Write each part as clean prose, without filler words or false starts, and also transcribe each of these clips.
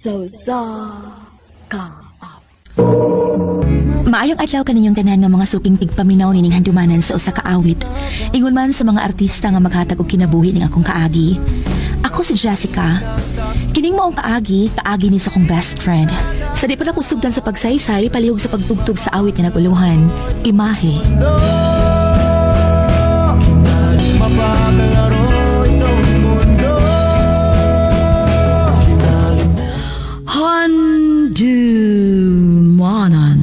Sa usa ka awit. Maayong adlaw kaninyong tanan nga mga suking tigpaminaw nining handumanan sa usa ka awit. Ingon man sa mga artista nga maghatag og kinabuhi ning akong kaagi. Ako si Jessica. Kining maong kaagi, kaagi ni sa akong best friend. Sa di pa na sugdan sa pagsaysay, palihog sa pagtugtog sa awit nga naguluhan. Imahe. Handumanan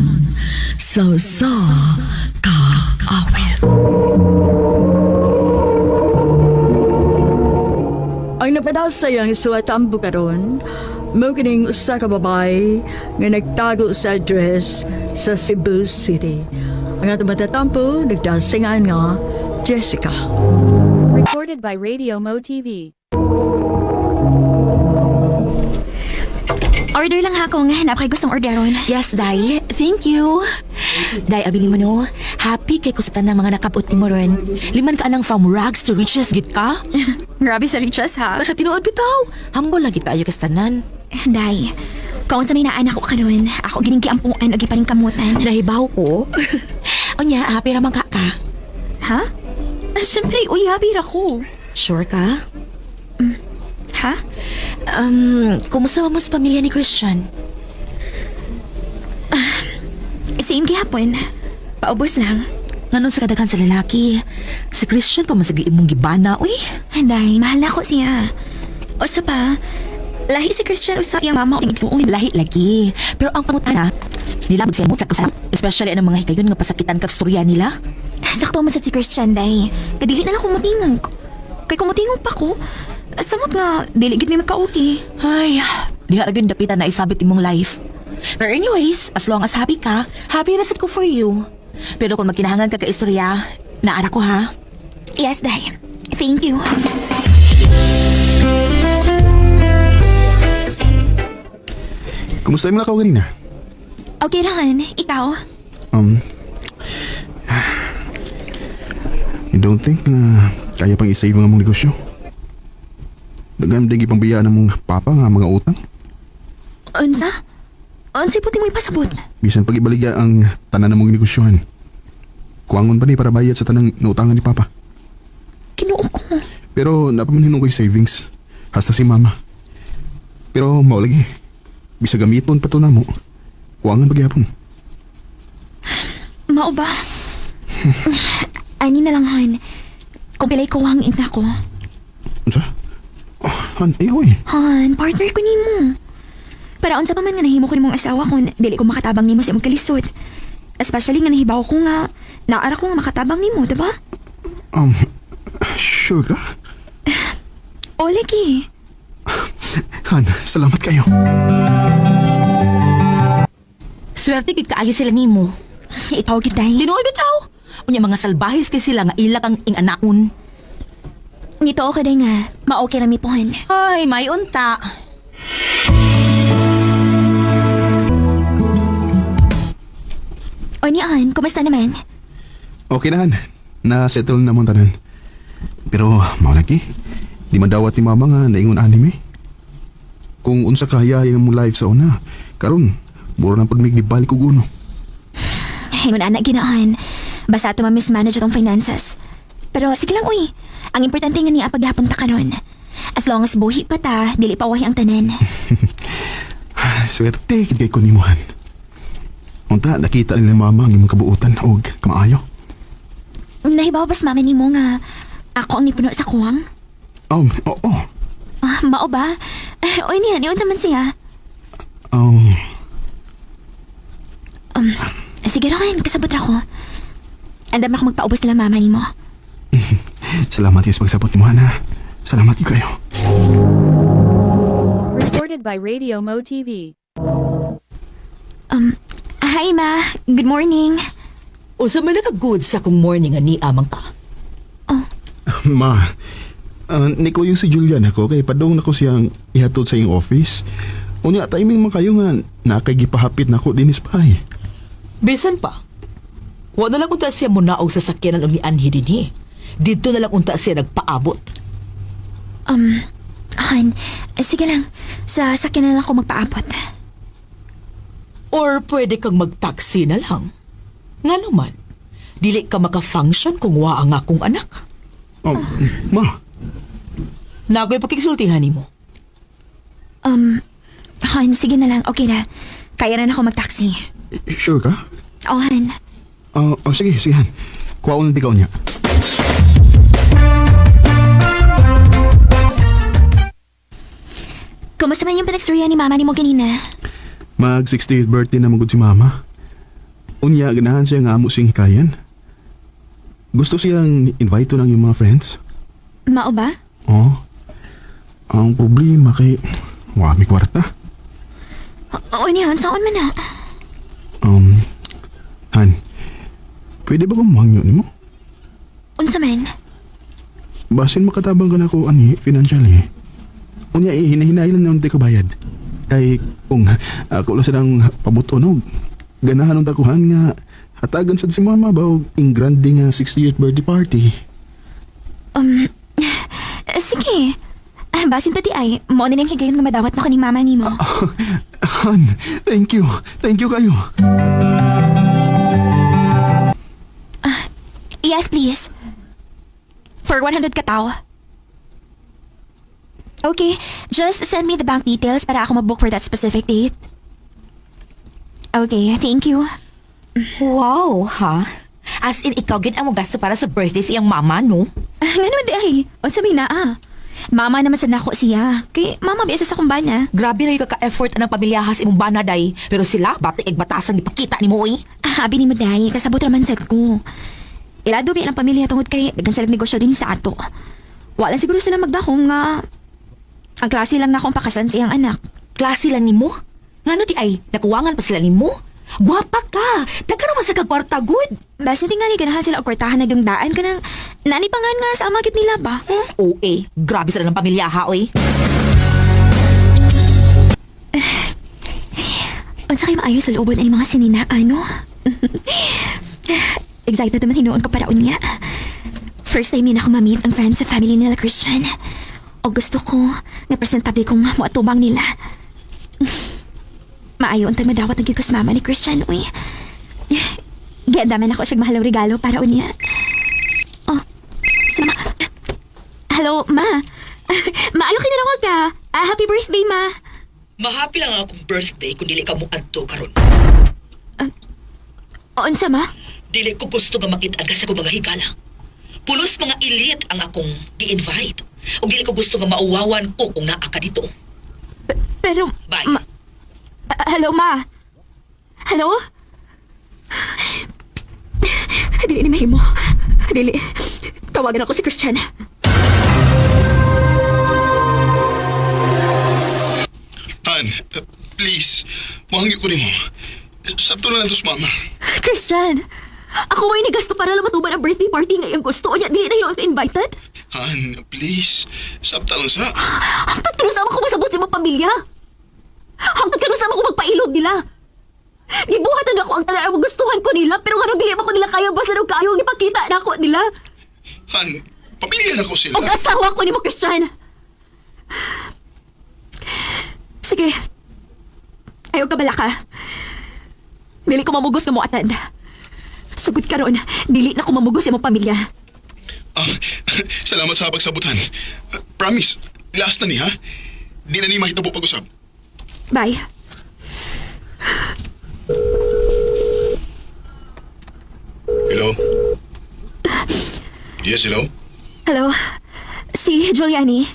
sa usa ka awit. Ang napadasayang suwatambo karon, mao kining usa ka babae nga nagtago sa address sa Cebu City. Ang atong matatampo nagdasingan nga Jessica. Recorded by Radio Mo TV. Order lang ha kung napakay gustong orderon. Yes, Day. Thank you. Day, abi nimo no. Happy kay ko sa tanang mga nakabot nimo ron. Liman ka anang from rags to riches gid ka. Grabe sa riches ha. Tinuod bitaw. Humble lang gid kaayo ka sa tanan. Day, kung sa may naanak ko karon, ako gining giampuan og iparing kamutan. Nahibaw ko. Unya, happy ra man ka ka. Ha? Siyempre, uy, happy ra ko. Sure ka? Ha? Kumusta ba mo sa pamilya ni Christian? Same gihapon. Paubos lang. Nganon sa kadaghan sa lalaki? Si Christian pa man sa imong gibana, uy. Day, mahal na ko siya. O sa pa, lahi si Christian usa iyang mama og igsuon. Lahi lagi. Pero ang pangutana, nilabog siya mo sa kusam. Especially anong mga hikayon nga pasakitan kag storya nila. Sakto man sad si Christian, day. Kadili na lang kumutingog. Kay kumutingog pa ko, samot nga, dili gid mi magka-okay. Ay, diha ra gyud dapitan na isabit imong life. But anyways, as long as happy ka, happy na sad ko for you. Pero kung magkinahangan ka ka istorya, naara ko ha. Yes, day. Thank you. Kumusta yung lakaw kanina? Okay rahan, ikaw? I don't think na kaya pang isave ang among negosyo. Daghan din ipangbayaan ng mong papa nga mga utang. Unsa? Unsay puti mo ipasabot? Bisan pag ibaligya ang tanan ng mong negosyohan. Kuangon pa ni para bayad sa tanang nautangan ni papa. Kinuo ko. Pero napamanhinong ko'y savings. Hasta si mama. Pero mao lagi. Bisa gamiton pa to namo. Kuangan pagyapon. Mao ba? Ani na lang, Han. Kung pilay ko ang ina ko. Unsa? Oh, han, ayaw eh. Han, partner ko nimo. Para unsa pa man nga nahimo ko nimong asawa kon dili ko makatabang nimo sa imong kalisod. Especially nga nahibaw ko nga naara ko nga makatabang nimo, diba? Sure ka? O lagi. Han, salamat kayo. Swerte gid kaayo sila nimo. Ikaw gid day. Tinuod bitaw. Unya mga salbahis kay sila nga ila kang inganaon. Nito ko day nga ma-okay ra mi pohon. Ay, may unta. O ni Han, kumusta naman? Okay na, Han. Na-settle na mong tanan. Pero, mao lagi. Di madawat ni mama nga naingon anime. Kung unsa kaya yung mo life sa una, karon mura na pud mig nibalik og uno. Hingon anak ginaan. Basta ato ma-mismanage atong finances. Pero sige lang uy. Ang importante nga niya paghapon ta karon. As long as buhi pa ta, dili pa wahi ang tanan. Swerte gid kay ko nimo, Han. Unta nakita nila mama ang imong kabuotan og kamaayo. Nahibaw bas mama nimo nga ako ang nipuno sa kuwang? Oo. Ah, mao ba? Eh, oy niya, niyon man siya. Sige Ron, kasabot ra ko. Andam na ako magpaubos nila mama nimo. Salamat kay sa pagsabot nimo, Han. Ha. Salamat gyud kayo. Recorded by Radio Mo TV. Hi ma, good morning. Usa man ka good sa kong morning nga ni amang ka. Ma, niko yung si Julian ako kay padung nako siyang ihatod sa iyong office. Unya timing man kayo nga nakagipahapit nako dinis pa eh. Bisan pa. Wa na lang unta siya munaog sa sakyanan og nianhi dinhi. Didto na lang unta siya nagpaabot. Han, sige lang. Sa sakyanan na lang ako magpaabot. Or pwede kang mag-taxi na lang. Nga naman, dili ka maka-function kung wa ang akong anak. Oh, ma, Nagoy pakigsultihan nimo. Han, sige na lang. Okay na. Kaya na ako mag-taxi. Sure ka? Oh, Han. Oh, sige, sige Han. Kuha na ikaw niya. Kumusta man yung pinagstorya ni mama ni mo ganina? Mag 68th birthday na magud si mama. Unya, ganahan siya nga amo siyang hikayan. Gusto siyang invite to ng iyong mga friends. Mao ba? Oh. Ang problema kay wa mi kwarta. Oo niya, saan man na? Han. Pwede ba kong mangyo nimo? Unsa man? Basin makatabang ka na ko ani financially. Unya eh, hinahinay lang na unti ka bayad. Kay kung ako lang silang pabutonog. Ganahan ang takuhan nga hatagan sad si mama ba og ingrande nga 60th birthday party. Sige. Basin pati ay, mo na nang higayon nga madawat na ko ni mama nimo. Han, thank you. Thank you kayo. Yes, please. For 100 kataw. Okay, just send me the bank details para ako mabook for that specific date. Okay, thank you. Wow, ha? As in, ikaw gid ang gasto para sa birthday sa iyang mama, no? Nga naman di ay. O sabi na ah. Mama naman sa nako siya. Kay mama biasa sa kumbana. Grabe na yung kaka-effort anang pamilya sa imong bana day. Pero sila, bati batasan ipakita nimo oy. Abi ni mo day, kasabot raman sad ko. Ilado bi ang pamilya tungod kay daghan sila negosyo din sa ato. Wala siguro sila magdahom nga ang klase lang na akong pakasan sa iyang anak. Klase lang nimo? Ngano di ay, nakuwangan pa sila nimo? Gwapa ka! Daghan naman sa kagkwarta, good! Basta di nga ni ganahan sila og kwartahan na yung daan kanang nani pa nga nga sa amagit nila ba? OA, grabe sila ng pamilya ha oy. Unsa kay maayo sa looban ay mga sinina ano? Excited naman hinuon ko para unya. First time nila ako ma-meet ang friends sa family nila Christian. O gusto ko nga presentable kong moatubang nila. Maayo untay madawat ang gid ko sa mama ni Christian, uy. Giandaman ako siya mahalang regalo para unya. Oh, sa ma... Hello, ma. Maayo kinanawag ka. Happy birthday, ma. Mahappy lang akong birthday kung dili ka mo adto karon. Unsa, ma? Dili ko gusto nga makit-an ka sa akong mga higala. Pulos mga elite ang akong gi-invite. Ug dili ko gusto nga mauwawan ko kung naa ka dito. Pero... Bye. Ma, hello, ma. Hello? Dili ni mahimo. Dili. Tawagan ako si Christian. Han, please, mahangyo ko nimo. Sabto na lang to sa mama. Christian! Ako ay nigasto para lang matuban ang birthday party ngayong gusto niya. Dili na yun ang invited. Han, please, sabta lang sa. Hangtod ka sama ko masabot sa imong pamilya. Hangtod ka sama ko magpailog nila. Gibuhatan ako ang talaan mo gustuhan ko nila pero nga dili man ko nila kaya basta nung kaayo ang ipakita na ako nila. Han, pamilya na ko sila. Og asawa ko nimo, Christian. Sige. Ayaw ka bala ka. Dili ko mamugos nga mo attend. Sugod karon, dili na ko mamugos sa imong pamilya. Salamat sa pagsabutan. Promise, last na ni ha. Di na ni mahitabo pag-usap. Bye. Hello? Yes, hello? Hello. Si Giuliani.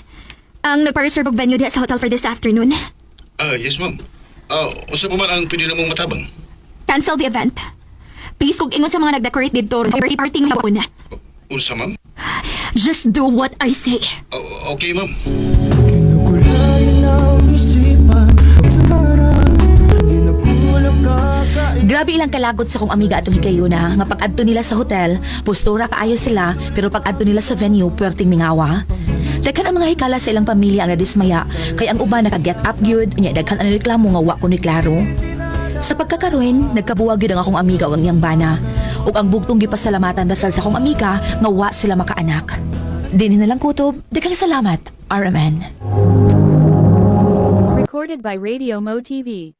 Ang nagpa-reserve og venue diha sa hotel for this afternoon. Yes, ma'am. Unsa pa man ang pwede na mong matabang? Cancel the event. Please, kung ingon sa mga nag-decorate dito, party party nga na. Unsa, ma'am? Just do what I say. Okay, ma'am. Grabe ilang kalagot sa kong amiga atong higayuna nga pag-adto nila sa hotel, postura kaayo sila, pero pag-adto nila sa venue, puwerteng mingawa. Daghan ang mga hikala sa ilang pamilya ang nadismaya, kay ang uban naka-get up gyud, unya daghan ang reklamo nga wa kunoy klaro. Sa pagkakaroon, nagkabuwag gyud ang akong amiga ug ang iyang bana. Ug ang bugtong gipasalamatan dasal sa akong amiga nga wa sila makaanak. Dini na lang kutob, daghang salamat, RMN. Recorded by Radio Mo TV.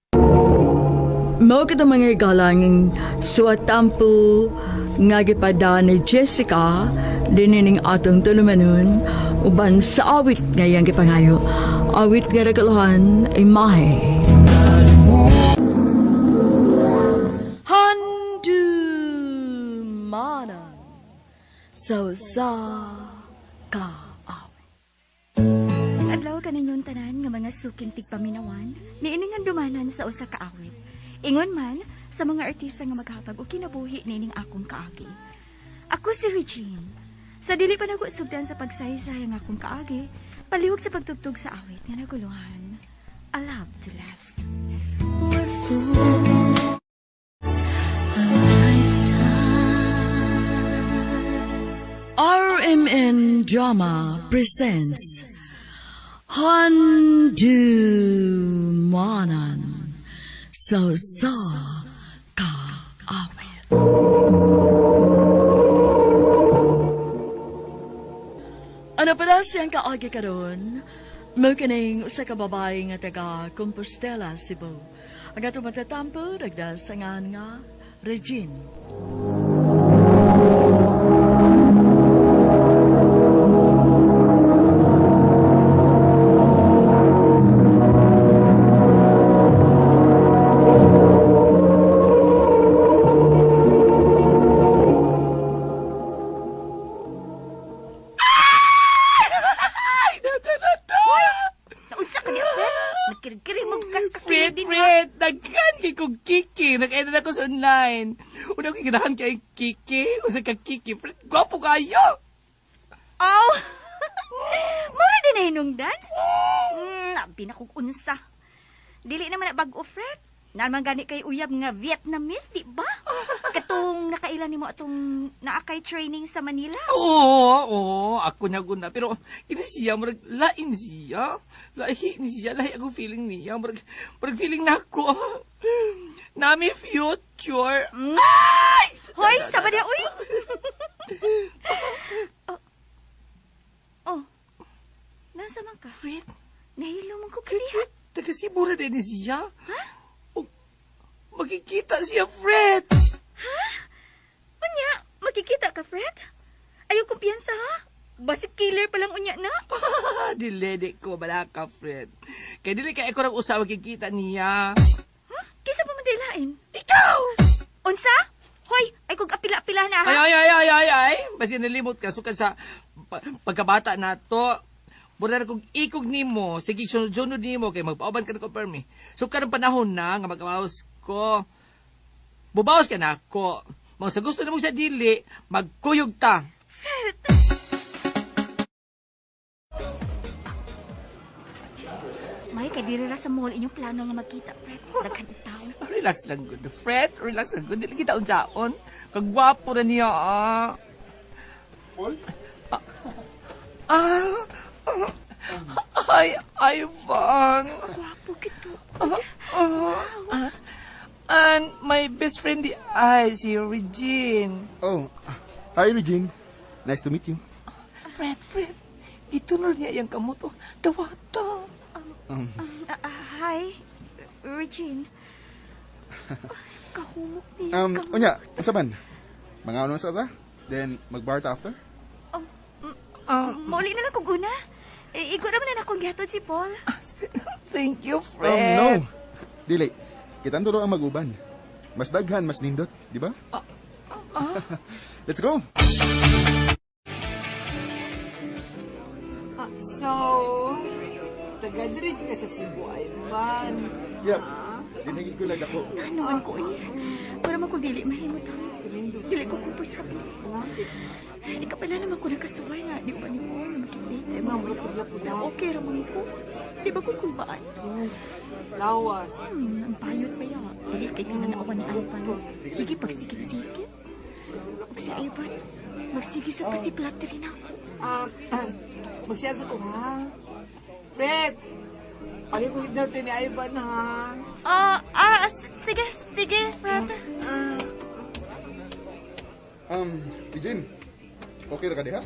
Mao kita mga higalang suwatampo nga gipada ni Jessica dinining atong tulumanon uban sa awit nga iyang gipangayo. Awit nga regalohan imahe. Handumanan sa usa ka awit. Adlaw kaninyong tanan nga mga suking tigpaminawan, niining handumanan sa usa ka awit. Ingon man sa mga artista nga maghatag og kinabuhi niining akong kaagi. Ako si Regine. Sa dili pa nago sugdan sa pagsaysay ang akong kaagi, palihog sa pagtugtog sa awit nga naguluhan. A love to last. We're fools a lifetime. RMN Drama presents Handumanan sa usa ka awit. Ano pala siyang kaagi karon? Mao kining usa ka babae nga taga Compostela, Cebu. Ang atong matatampo nagdasangan nga Regine. Naunsa ka niya, Fred? Nagkirikiri mo Fred, Fred, daghan kay kong Kiki. Nag-edit ako sa online. Una ko ganahan kay Kiki. Usa ka Kiki, Fred. Gwapo kayo. Aw! Mura din na hinungdan? Abi na kong unsa. Dili naman na bag-o, Fred. Naan man gani kay uyab nga Vietnamese, di ba? Katong nakailan nimo atong naakay training sa Manila. Oo, oo, ako na guna. Pero kini siya, murag lain siya. Lahi ni siya, lahi ako feeling niya. Murag, murag feeling na ako. Nami future. Ay! Hoy, sama niya, uy! Oh. Oh. Nasa man ka? Fred, Nahilo man ko kaliha. taga Cebu na din siya. Ha? Oh, magkikita siya, Fred. Unya, makikita ka, Fred? Ayaw kumpiyansa, ha? Basig killer pa lang unya na. Dili, di ko mabala ka, Fred. Kaya dili kay ako nang usawa kikita niya. Ha? Kisa pa man dilain? Ikaw! Unsa? Hoy, ay kog apila-apila na ha. Ay, ay, ay, ay, ay, ay. Basta nalimot ka, sukan sa pagkabata na to. Mura na kung ikog nimo, sige, sunod-sunod nimo, kay magpauban ka na ko, permi. So, karong panahon na, nga magkabaos ko, bubaos ka na ako. Mga sa gusto na mo sa dili, magkuyog ta. May kay diri ra sa mall inyong plano nga magkita, Fred. Daghan og tao. Relax lang, good. Fred, relax lang, good. Dili kita unsaon. Kagwapo na niya, ah. Paul? Ah, ah, ay, Ivan. Gwapo gito. Ah, and my best friend di ay, si Regine. Oh, hi Regine. Nice to meet you. Fred, Fred, gitunol niya iyang kamoto. Dawata. Hi, Regine. Kahumok niya. Unya, unsa man? Mga ano sa ta? Then magbar ta after? Mauli na lang kog una. Eh, igo naman na akong gihatod si Paul. Thank you, Fred. No. Dili. Kitang dulo ang maguban. Mas daghan, mas nindot, di ba? Let's go. So, taga diri ka sa Cebu, Ivan. Yep. Dinahigit ko lang ako. Ano ko eh. Para man kung dili mahimot ang dili ko komportable. Ikaw pala naman ko nakasuway nga. Di ba ni Paul na makidate sa imong ulo? Na okay ra man ko. Di ba ko kulbaan? Lawas. Ang bayot pa ya. Dili kay ka na naawan ni Ivan. Sige, pagsikit-sikit. Ug si Ivan, magsige sa pasiplat rin ako. Ah, magsiyasa ko, ha? Fred, palikong ni Ivan, ha? Sige, sige, Fred. Regine, okay ra ka diha?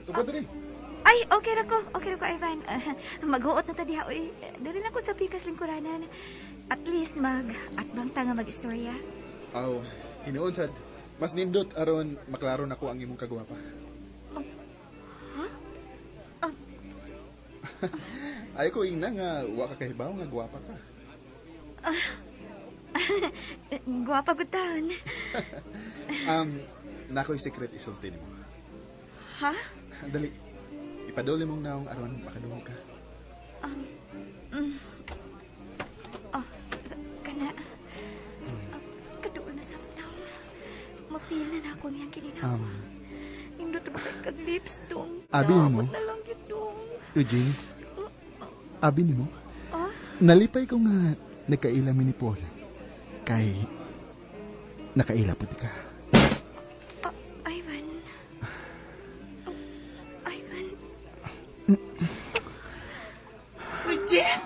Tubod diri. Ay, okay ra ko. Okay ra ko, Ivan. Maghuot na ta diha, oy. Diri lang ko sa pikas lingkuranan. At least mag atbang ta nga mag-istorya. Aw, hinuon sad. Mas nindot aron maklaro nako ang imong kagwapa. Ha? Ay ko ingna nga wa ka kahibaw nga gwapa ka. Gwapa gud taon. Nakoy secret isulti nimo. Ha? Dali. Ipaduli mong naong aron makadungog ka. Oh, kana. Kaduol na sa taon. Ma-feel na nako niyang kininaw. Indot ba kay kag lips dong? Abi mo? Naabot na lang yun dong. Eugene. Abi nimo. Ah? Nalipay ko nga nagkaila mi ni Paul. Kay nakaila pud ka. Oh, Ivan. Oh, Ivan. Regine!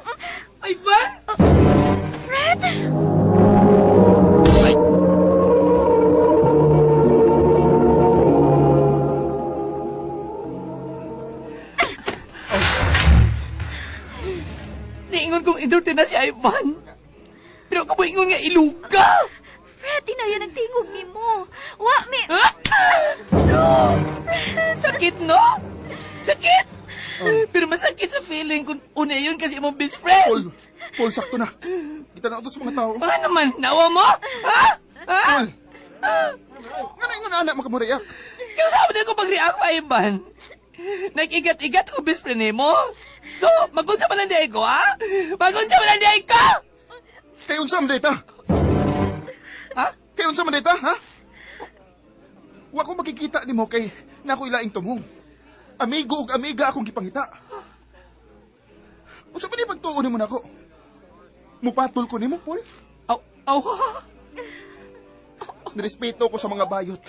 Ivan! Fred! Niingon kong indorte na si Ivan. Pero ako ingon nga iluga. Fred, tinaya ng tingog ni mo. Wa, mi... Ah! Joe! Sakit, no? Sakit! Pero masakit sa feeling kung una yun kasi imong best friend. Paul, Paul sakto na. Kita na utos mga tao. Ano naman, nawa mo? Ha? Ha? Paul. Nga na ingon anak makamuriak. Kaya sabi na ko pag-react pa, Ivan. Nag-igat-igat ko best friend mo. So, magunsa man lang di ko, ha? Magunsa man lang di ko! Kay unsa man data? Ha? Kay unsa man data, ha? Wa ko makikita nimo kay nako ilaing tumong. Amigo ug amiga akong gipangita. Unsa pa ni pagtuo nimo nako? Mupatol ko nimo, Paul. Aw, aw, Nirespeto ko sa mga bayot.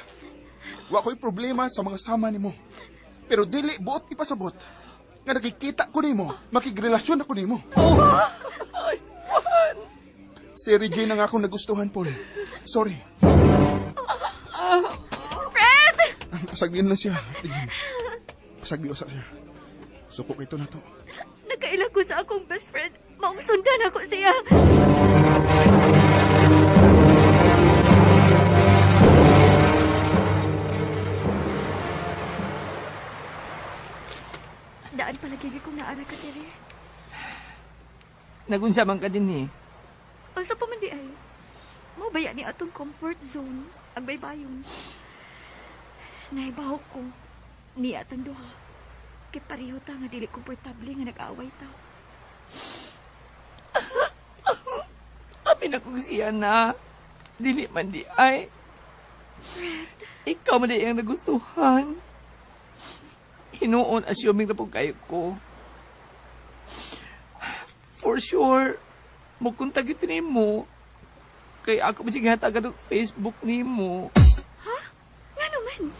Wa ko'y problema sa mga sama nimo. Pero dili buot ipasabot nga nakikita ko nimo, makigrelasyon ako nimo. aw, ay, Juan. Si Regina nga akong nagustuhan, Paul. Sorry. Fred! Pasagdiin lang siya, Regina. Pasagdi usa siya. Suko ito na to. Nakaila ko sa akong best friend. Maong sundan ako siya. Daan pala gigi kong naara ka, Tere. Nagunsa man ka din eh. Unsa pa man di ay. Mo baya ni atong comfort zone, ang baybayon. Naibaw ko niya atang duha. Kay pareho ta nga dili komportable nga nag-away ta. Kami na kung siya na. Dili man di ay. Ikaw man di ang nagustuhan. Hinuon, assuming na po kayo ko. For sure, mukuntag ito ni mo. Kaya ako masige hatagan og Facebook ni mo. Nga naman.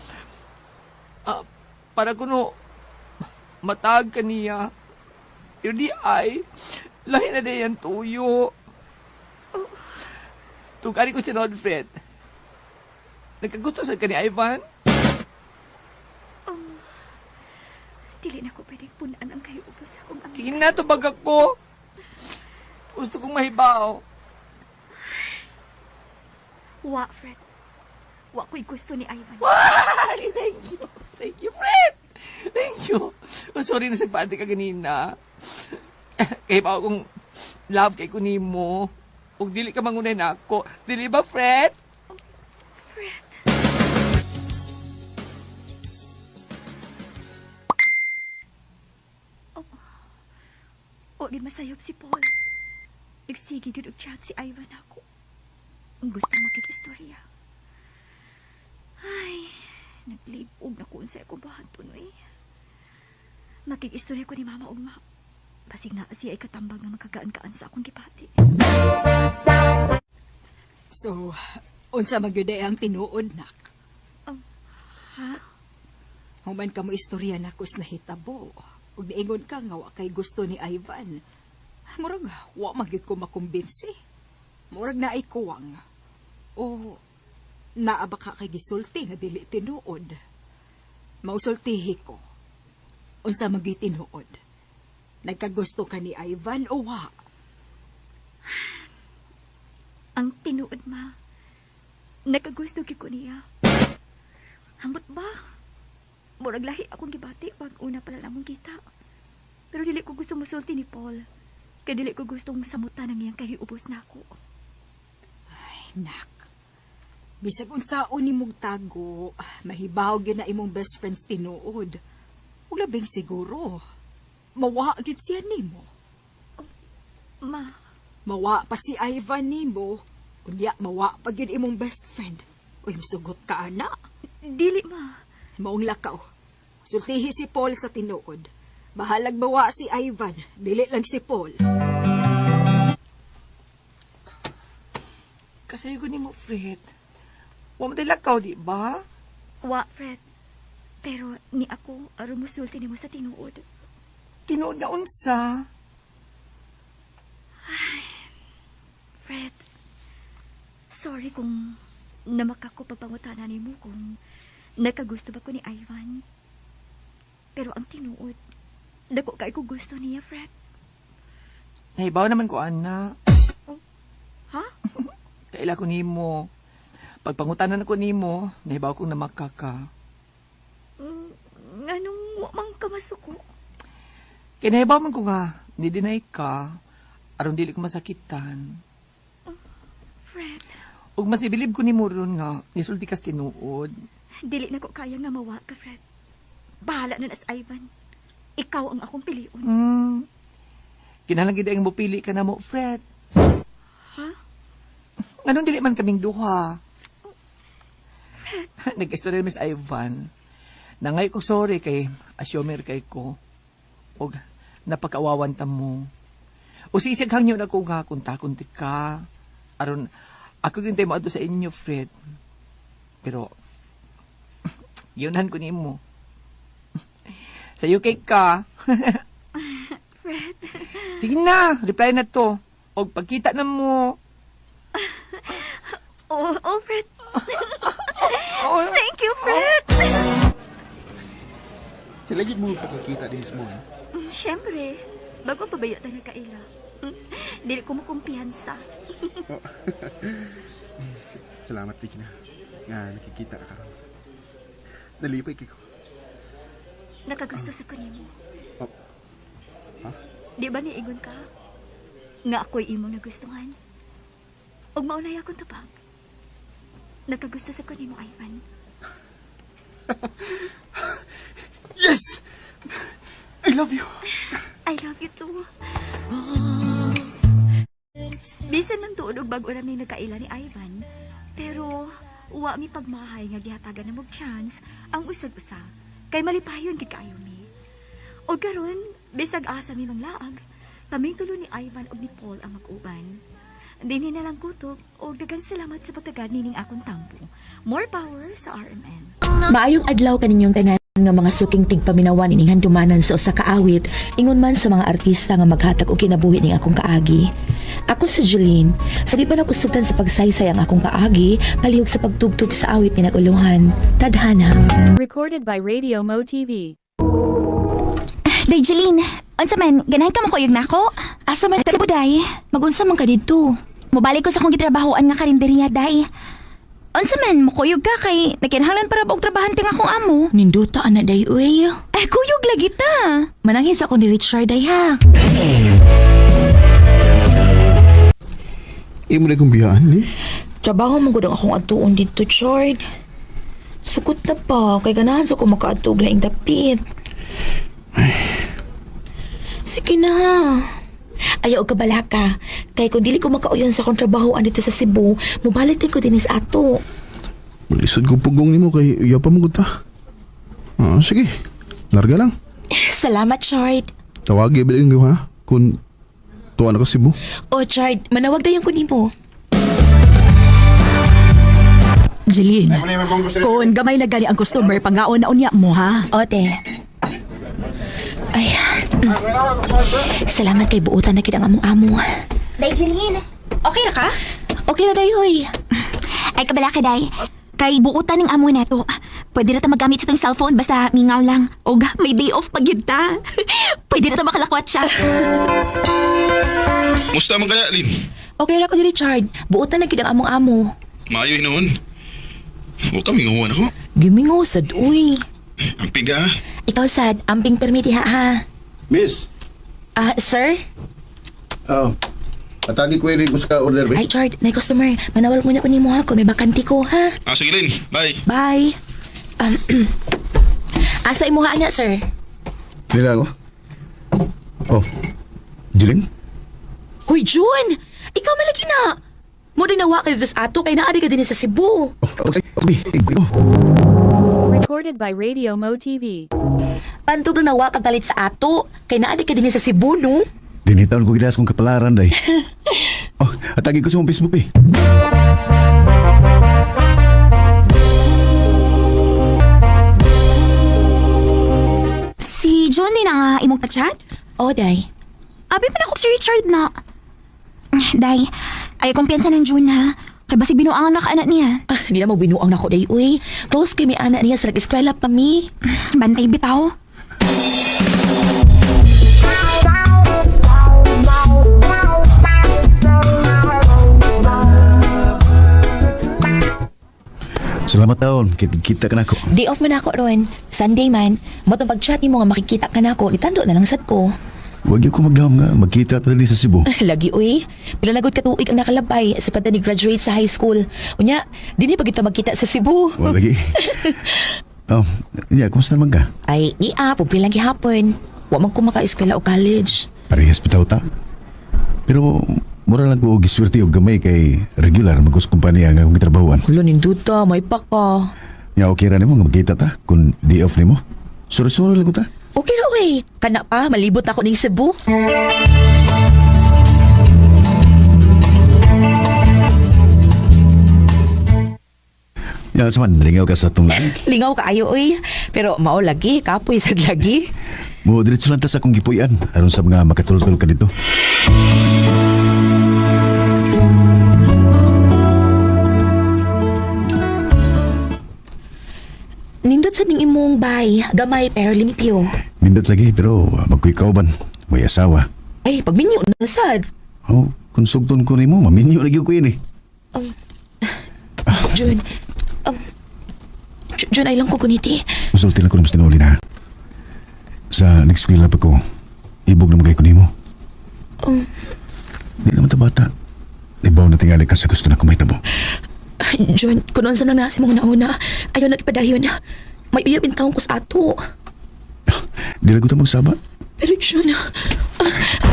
Ah, para kuno matag ka niya. Pero di ay, lahi na di yan tuyo. Tugari ko si Rod Fred. Nagkagusto sa ka ni Ivan? Dili na ko pwedeng punan ang kayo ubos akong amiga. Sige na, tubag ako. Gusto kong mahibaw. Wa, Fred. Wa ko'y gusto ni Ivan. Why? Thank you. Thank you, Fred. Thank you. Oh, sorry na sagpaante ka ganina. Kaya pa akong love kay kunimo. Ug dili ka mangunay na ako. Dili ba, Fred? Fred. Oh. O, di masayop si Paul. Nagsige gyud og chat si Ivan ako. Ang gusto makikistorya. Ay, naglibog na ko unsay ako bahaton eh. Makikistorya ko ni Mama ug Ma. Basig na siya ay katambag nga makagaan-kaan sa akong gipati. So, unsa man gyud ay ang tinuod nak. Ha? Human ka mo istorya nako sa nahitabo. Ug niingon ka nga wa kay gusto ni Ivan. Murag wa man gyud ko makumbinsi. Murag naay kuwang. O naa ba ka kay gisulti nga dili tinuod. Mausultihi ko. Unsa man tinuod? Nagkagusto ka ni Ivan o wa? Ang tinuod, ma. Nakagusto gyud ko niya. Ambot ba? Murag lahi akong gibati pag una pa lang among kita. Pero dili ko gusto musulti ni Paul. Kay dili ko gustong samutan ang iyang kahiubos nako. Ay, nak. Bisag unsaon nimong tago, mahibaw gyud na imong best friends tinuod. Ug labing siguro, mawa gyud siya nimo. Ma, Mawa pa si Ivan nimo, unya mawa pa gyud imong best friend. Uy, masugot ka ana. Dili, ma. Maong lakaw. Sultihi si Paul sa tinuod. Bahalag mawa si Ivan, dili lang si Paul. Kasayo ko nimo, Fred. Wa man lakaw, di ba? Wa, Fred. Pero ni ako aron musulti nimo sa tinuod. Tinuod nga unsa. Fred, sorry kung namakako pagpangutana nimo kung nakagusto ba ko ni Ivan. Pero ang tinuod, dako kay ko gusto niya, Fred. Nahibaw naman ko, ana. Ha? Kaila ko nimo. Pagpangutanan ko nimo, nahibaw kong namaka ka. Nganong wa man ka masuko? Kay nahibaw man ko nga, ni-deny ka, aron dili ko masakitan. Fred, Ug mas ibilib ko nimo ron nga, nisulti kas tinuod. Dili na ko kaya nga mawa ka, Fred. Bahala na nas Ivan. Ikaw ang akong pilion. Kinahanglan gid ang mopili ka na mo, Fred. Ha? Nganong dili man kaming duha? Fred. Nag-istorya Miss Ivan. Nangay ko sorry kay assumer kay ko. Og napakaawawan ta mo. O sisig hangyo na ko nga kung takunti ka. Aron ako gyud mo adto sa inyo, Fred. Pero yunhan ko nimo. Sa UK ka. Fred. Sige na, reply na to. Og pagkita na mo. Oh, Fred. Oh, Thank you, Fred. Hilagit mo pagkakita din mo, ha? Siyempre, bago pa ba tayo nagkaila? Dili ko makumpiyansa. Salamat, Regina. Nga nakikita ka karon. Nalipay kay ko. Nakagusto sa kunimo. Oh. Ha? Di ba niingon ka? Nga ako'y imong nagustuhan. Ug maunay akong tubag. Nakagusto sa kunimo, Ivan. Yes! I love you! I love you too. Bisan ng tuod og bag-o ra mi nagkaila ni Ivan, pero wa mi pagmahay nga gihatagan na og chance ang usag-usa kay malipayon gid kaayo mi. Og karon, bisag asa mi manglaag, kaming tulo ni Ivan ug ni Paul ang mag-uban. Dinhi na lang kutob og daghang salamat sa pagtagad nining akong tampo. More power sa RMN. Maayong adlaw kaninyong tanan nga mga suking tigpaminawan ining handumanan sa usa ka awit, ingon man sa mga artista nga maghatag og kinabuhi ning akong kaagi. Ako si Jeline, sa di pa nag-usubtan sa pagsaysay ang akong kaagi, palihog sa pagtugtog sa awit ni naguluhan. Tadhana. Recorded by Radio Mo TV. Day, Jeline, unsa man, ganahan ka makuyog nako? Asa man Sa Buday, Magunsa man ka didto? mobalik ko sa akong gitrabahoan nga karinderya, day. Unsa man, mukuyog ka kay nakinahanglan para ba og trabahante nga akong amo? Ninduta ana day uy. Ay, kuyog lagi ta. Mananghin sa akong ni Richard day ha. Imo na kong biyaan, Lin. Trabaho mo gud ang akong adtuon didto, Chard. Sukot na pa kay ganahan sa ko makaadto og laing dapit. Sige na. Ayaw og kabalaka. Kay kung dili ko makauyon sa akong trabaho dito sa Cebu, mobalik din ko dinhi sa ato. Malisod ko pugong nimo kay iya pa mo gud ta. Ah, sige. Larga lang. Salamat, Chard. Tawagi ba ko ha? Kung tuwa na ka Cebu. O, Chard, manawag dayon ko nimo. Jeline, kung gamay na gani ang customer, pangaon na unya mo, ha? Ote. Ay. Salamat kay buutan na kid ang among amo. Day, Jeline, okay ra ka? Okay na dayoy. Ay, kabala ka, day. Kay buutan ng amo nato. Pwede na ta magamit sa itong cellphone basta mingaw lang. Og may day off pag yun ta. Pwede na ta makalakwat siya. Musta man ka na, Lin? Okay ra ko ni Richard. Buotan na gid ang among amo. Maayo hinuon. Huwag kami ngawan ako. Gimingaw sad uy. Ang pinga ha. Ikaw sad, amping permiti ha ha. Miss, Ah, sir? oh, atagi ko rin sa order, Ay, Chard, may customer. Manawal muna ko nimo ha kung may bakante ko ha. Ah, sige Lin. Bye. Bye. Asa imo ha ana, sir? Nila ako. Oh, Jeline? Hoy, June! Ikaw malagi na! Mo din nawa kay sa ato kay naa di ka din sa Cebu. Oh, okay. Okay, oh. Recorded by Radio Mo TV. Pantog na nawa ka galit sa ato kay naa di ka din sa Cebu, no? Dinitaon ko gilas kong kapalaran, day. Oh, atagi ko sa mong Facebook, eh. Si John din ang imong kachat? Oh, day. Abi pa na ako si Richard na. Day, ay kumpiyansa ng June ha. Kay basig binuangan na ka anak niya. Ah, hindi na magbinuang nako day, uy. Close kay mi ana niya sa nag-eskwela pa mi. Bantay bitaw. Salamat taon, kita ka na ako. Day off man ako ron. Sunday man. Motong pag-chat nimo nga makikita ka nako, itando na lang sad ko. Huwag yung ko magdahom nga, magkita ta din sa Cebu. Lagi uy. Pila na gud ka tuig ang nakalabay sa kada ni graduate sa high school. Unya, dinhi pa kita magkita sa Cebu. Wala lagi. Oh, yeah, kumusta naman ka? Ay, niya, pobre lang gihapon. Wa man ko maka-eskwela o college. Parehas bitaw ta. Pero, mura lang ko og giswerte og gamay kay regular magkus kumpanya nga akong gitrabahuan. Hulo ninduta, may pa ka. Nya okay ra nimo nga magkita ta kung day off nimo. Suro-suro lang ko ta. Okay ra uy. Kana pa, malibot ako ning Cebu. Ya, sa man, lingaw ka sa atong laing. Lingaw kaayo uy. Pero mao lagi, kapoy sad lagi. Mo diretso lang ta sa akong gipuy-an aron sa mga makatultol ka dito. Nindot sa ning imong bay, gamay pero limpyo. Nindot lagi pero magkuy kauban, may asawa. Ay, pagminyo na sad. Oh, kung sugton ko nimo, maminyo lagi ko yun eh. June, June, ay lang ko kuniti. Musulti lang ko ng tinuli na. Sa next school pa ko, ibog na magay ko nimo. Di naman ta bata. Ibaw na tingali ka sa gusto na kumaytabo. June, kung unsa na nasi mong nauna, ayaw na ipadayon. May uyab in taong ko sa ato. Di lang ko ta magsaba. Pero June,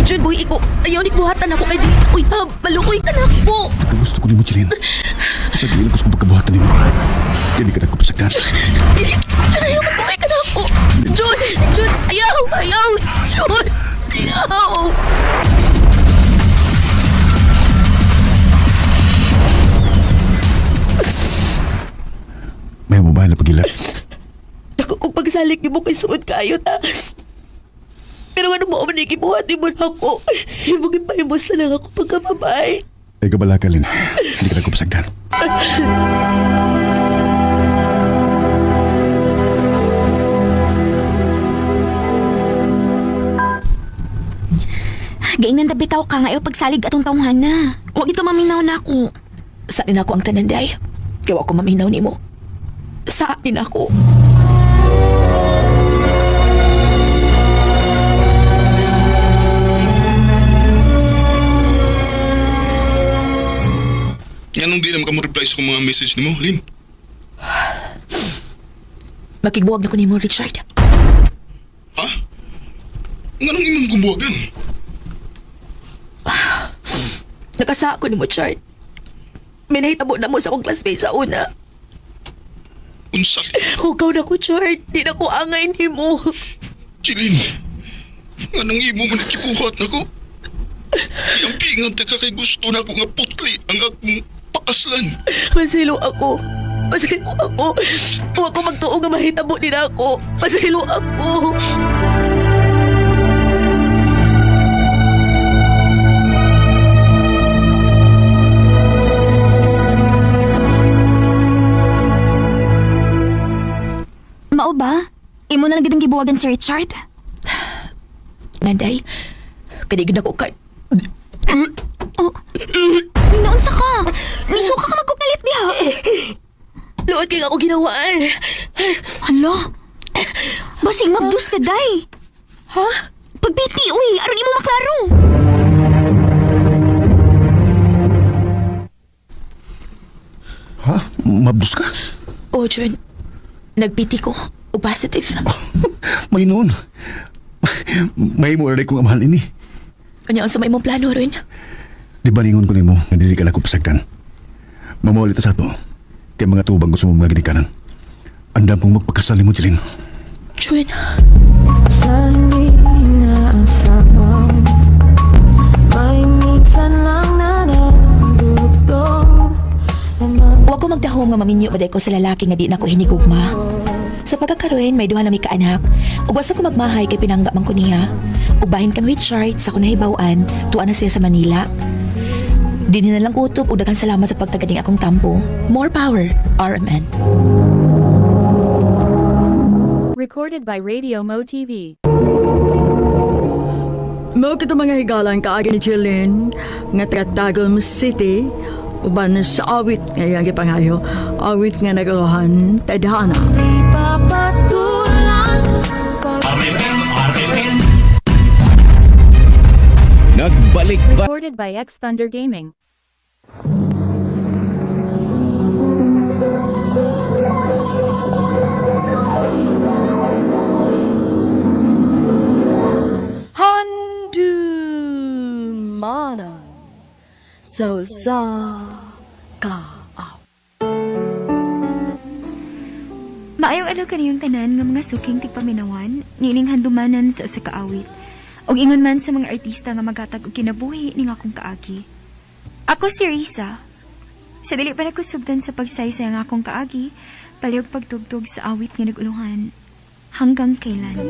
June, boy, iko, ayaw ni buhatan ako kay di. Uy, ha, malukoy ka na ako. Ang gusto ko nimo, Chilin. Sa diil ko sa pagkabuhatan nimo. Dili ka na ko pasagdan. June, ayaw, malukoy ka na ako. June, June, ayaw, ayaw, June, ayaw. May babae na pagila. Dako kong pagsalig ni mo kay suod kayo ta. Pero ano mo man ikibuhat mo na ako. Himong ipahimos na lang ako pagkababay. Ay kabala ka, Lin. Hindi ka na ko pasagdan. Gaingnan da bitaw ka nga ayaw pagsalig atong tawhan na. Huwag ito maminaw na ako. Sa akin ako ang tanan, day. Kaya ako maminaw nimo. Sa akin ako. Nganong di naman ka mo reply sa akong mga message nimo, Lin? Makigbuwag na ko nimo, Richard. Ha? Nganong imong gumbuwagan? Nakasa ko nimo, Richard. May nahitabo na mo sa akong classmate sa una. Unsa? Hugaw na ko, Chard. Di na ko angay nimo. Chilin, nganong imo man nakibuhat nako? Yang pingan ta ka kay gusto na ako nga putli ang akong pakaslan. Masilo ako. Masilo ako. Huwag ko magtuo nga mahitabo din ako. Masilo ako. gid ang gibuwagan si Richard. Nanday, kadigid ako kay... Oh. Noon sa ka. Misuka ka magkukalit diha. Luot kay ako ginawaan. Hala. Basig mabdus ka, day. Ha? Pagbiti, uy. Aron imo maklaro. Ha? Mabdus ka? Oh, Jun. Nagpiti ko. O positive. May noon. May mo rin kong amahan ini. Unya, unsa may imong plano ron? Di ba ningon ko nimo nga dili ka na ko pasagdan. Mamawali ta sa ato. Kay mga tubang gusto mo mga ginikanan. Andam kong magpakasal nimo, Jeline. Jun. Sa hindi inaasahan, may minsan lang na nagdugtong. Wa ko magdahom nga maminyo ba ko sa lalaki nga di na ko hinigugma. Sa pagkakaroon, may duha na mi kaanak. Ug wasa ko magmahay kay pinangga man ko niya. Ug bahin kang Richard sa ko nahibaw-an, tuwa na siya sa Manila. Dinhi na lang utob ug daghang salamat sa pagtaganing akong tampo. More power, RMN. Recorded by Radio Mo TV. Mao kito mga higalan kaagi ni Jeline nga taga Tagum City uban sa awit nga iyang gipangayo, awit nga naguluhan Tadhana. Di papatulan pag Nagbalik ba Recorded by X Thunder Gaming. Handumanan sa usa ka Maayong adlaw kaniyong tanan nga mga suking tigpaminawan, niining handumanan sa usa ka awit. Ug ingon man sa mga artista nga maghatag og kinabuhi ning akong kaagi. Ako si Risa. Sa dili pa nako sugdan sa pagsaysay ang akong kaagi, palihog pagtugtog sa awit nga naguluhan. Hanggang kailan?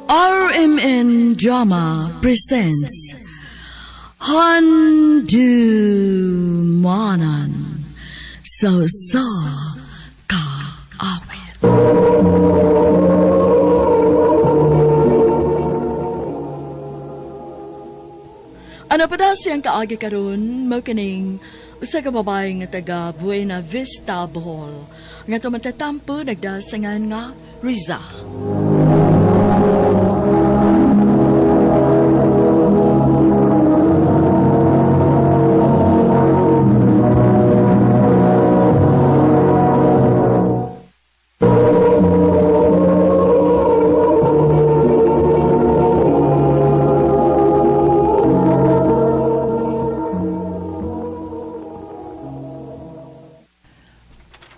RMN Drama presents Handumanan sa usa ka awit. Ano pa daw siyang kaagi karon mao kining usa ka babae nga taga Buena Vista, Bohol, nga tumatatampo nagdasangan nga Riza.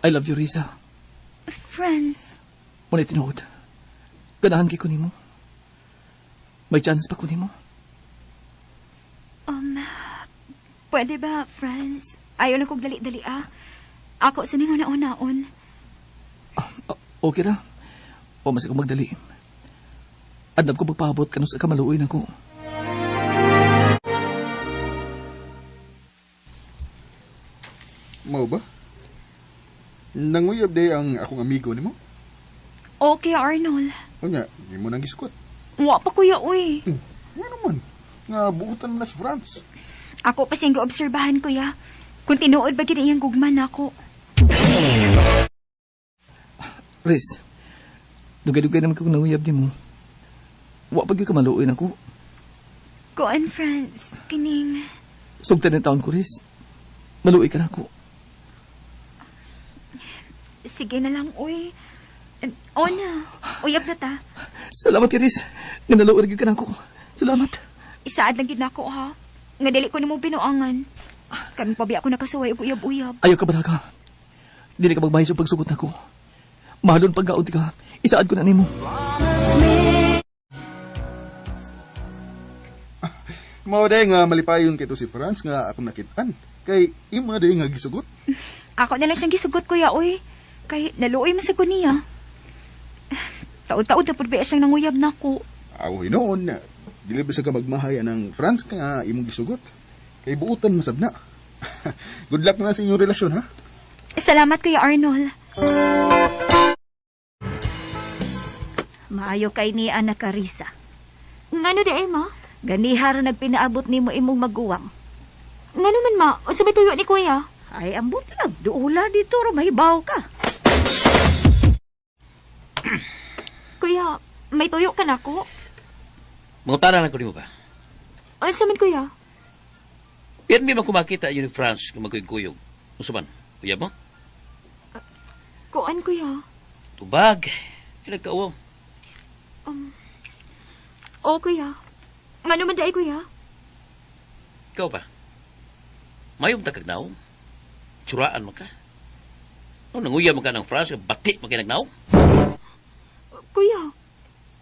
I love you, Risa. Friends, Ngunit tinuod. Ganahan kay ko nimo. May chance pa ko nimo. um, pwede ba, friends? Ayaw na kong dali-dali ah. Ako sa ningon naon-naon. Okay ra. O mas ako magdali. Andam ko magpaabot kanu sa kamaluoy nako. Mao ba? Nanguyab day ang akong amigo nimo. Okay, Arnold. Unya, di mo nang gisukot. Wa pa kuya, uy. Nga naman, nga buutan na sa France. Ako pa siyang gaobserbahan, kuya. Kung tinuod ba gid iyang gugma nako. Riz, dugay-dugay naman ko nanguyab nimo. Wa pa gyud ka maluoy nako. Kuan, friends, kining... Sugtan ng taon ko, Riz. Maluoy ka nako. Sige na lang, uy. O na, uyab na ta. Salamat, Riz. Nga naluoy gyud ka nako. Salamat. Isaad lang gid nako, ha? Nga dili ko nimo binuangan. Karon pa biya ako nakasuway og uyab-uyab. Ayaw ka balaga. Dili ka magbahay sa pagsugot nako. Mahalon pagkaod ka. Isaad ko na nimo. Mao day nga malipayon kay to si France nga akong nakitaan. Kay imo na day nga gisugot. Ako na lang siyang gisugot, kuya, uy. Kay naluoy man sa ko niya. Taod-taod na pud biya siyang nanguyab nako. Aw hinuon, dili ba sa ka magmahay anang France nga imong gisugot. Kay buutan masab na. Good luck na lang sa inyong relasyon ha. Salamat, Kuya Arnold. Maayo kay ni Ana Carissa. Ngano di ay, ma? Ganiha ra nagpinaabot nimo imong maguwang. Ngano man, ma? Unsa may tuyo ni kuya? Ay, ambot lang. Duula dito ra mahibaw ka. Kuya, may tuyo ka nako? Mangutana lang ko nimo ba? Unsa man, kuya? Pirmi man kumakita yun ni Franz kung magkuyog-kuyog. Unsa man? Kuya mo? Kuan, kuya. Tubag. Kinagkauwaw. Oo, kuya. Ngano man di ay, kuya? Ikaw ba? Mayong takagnaw? Tsuraan man ka? No, nanguya man ka ng Franz, bati man kinagnaw? Kuya,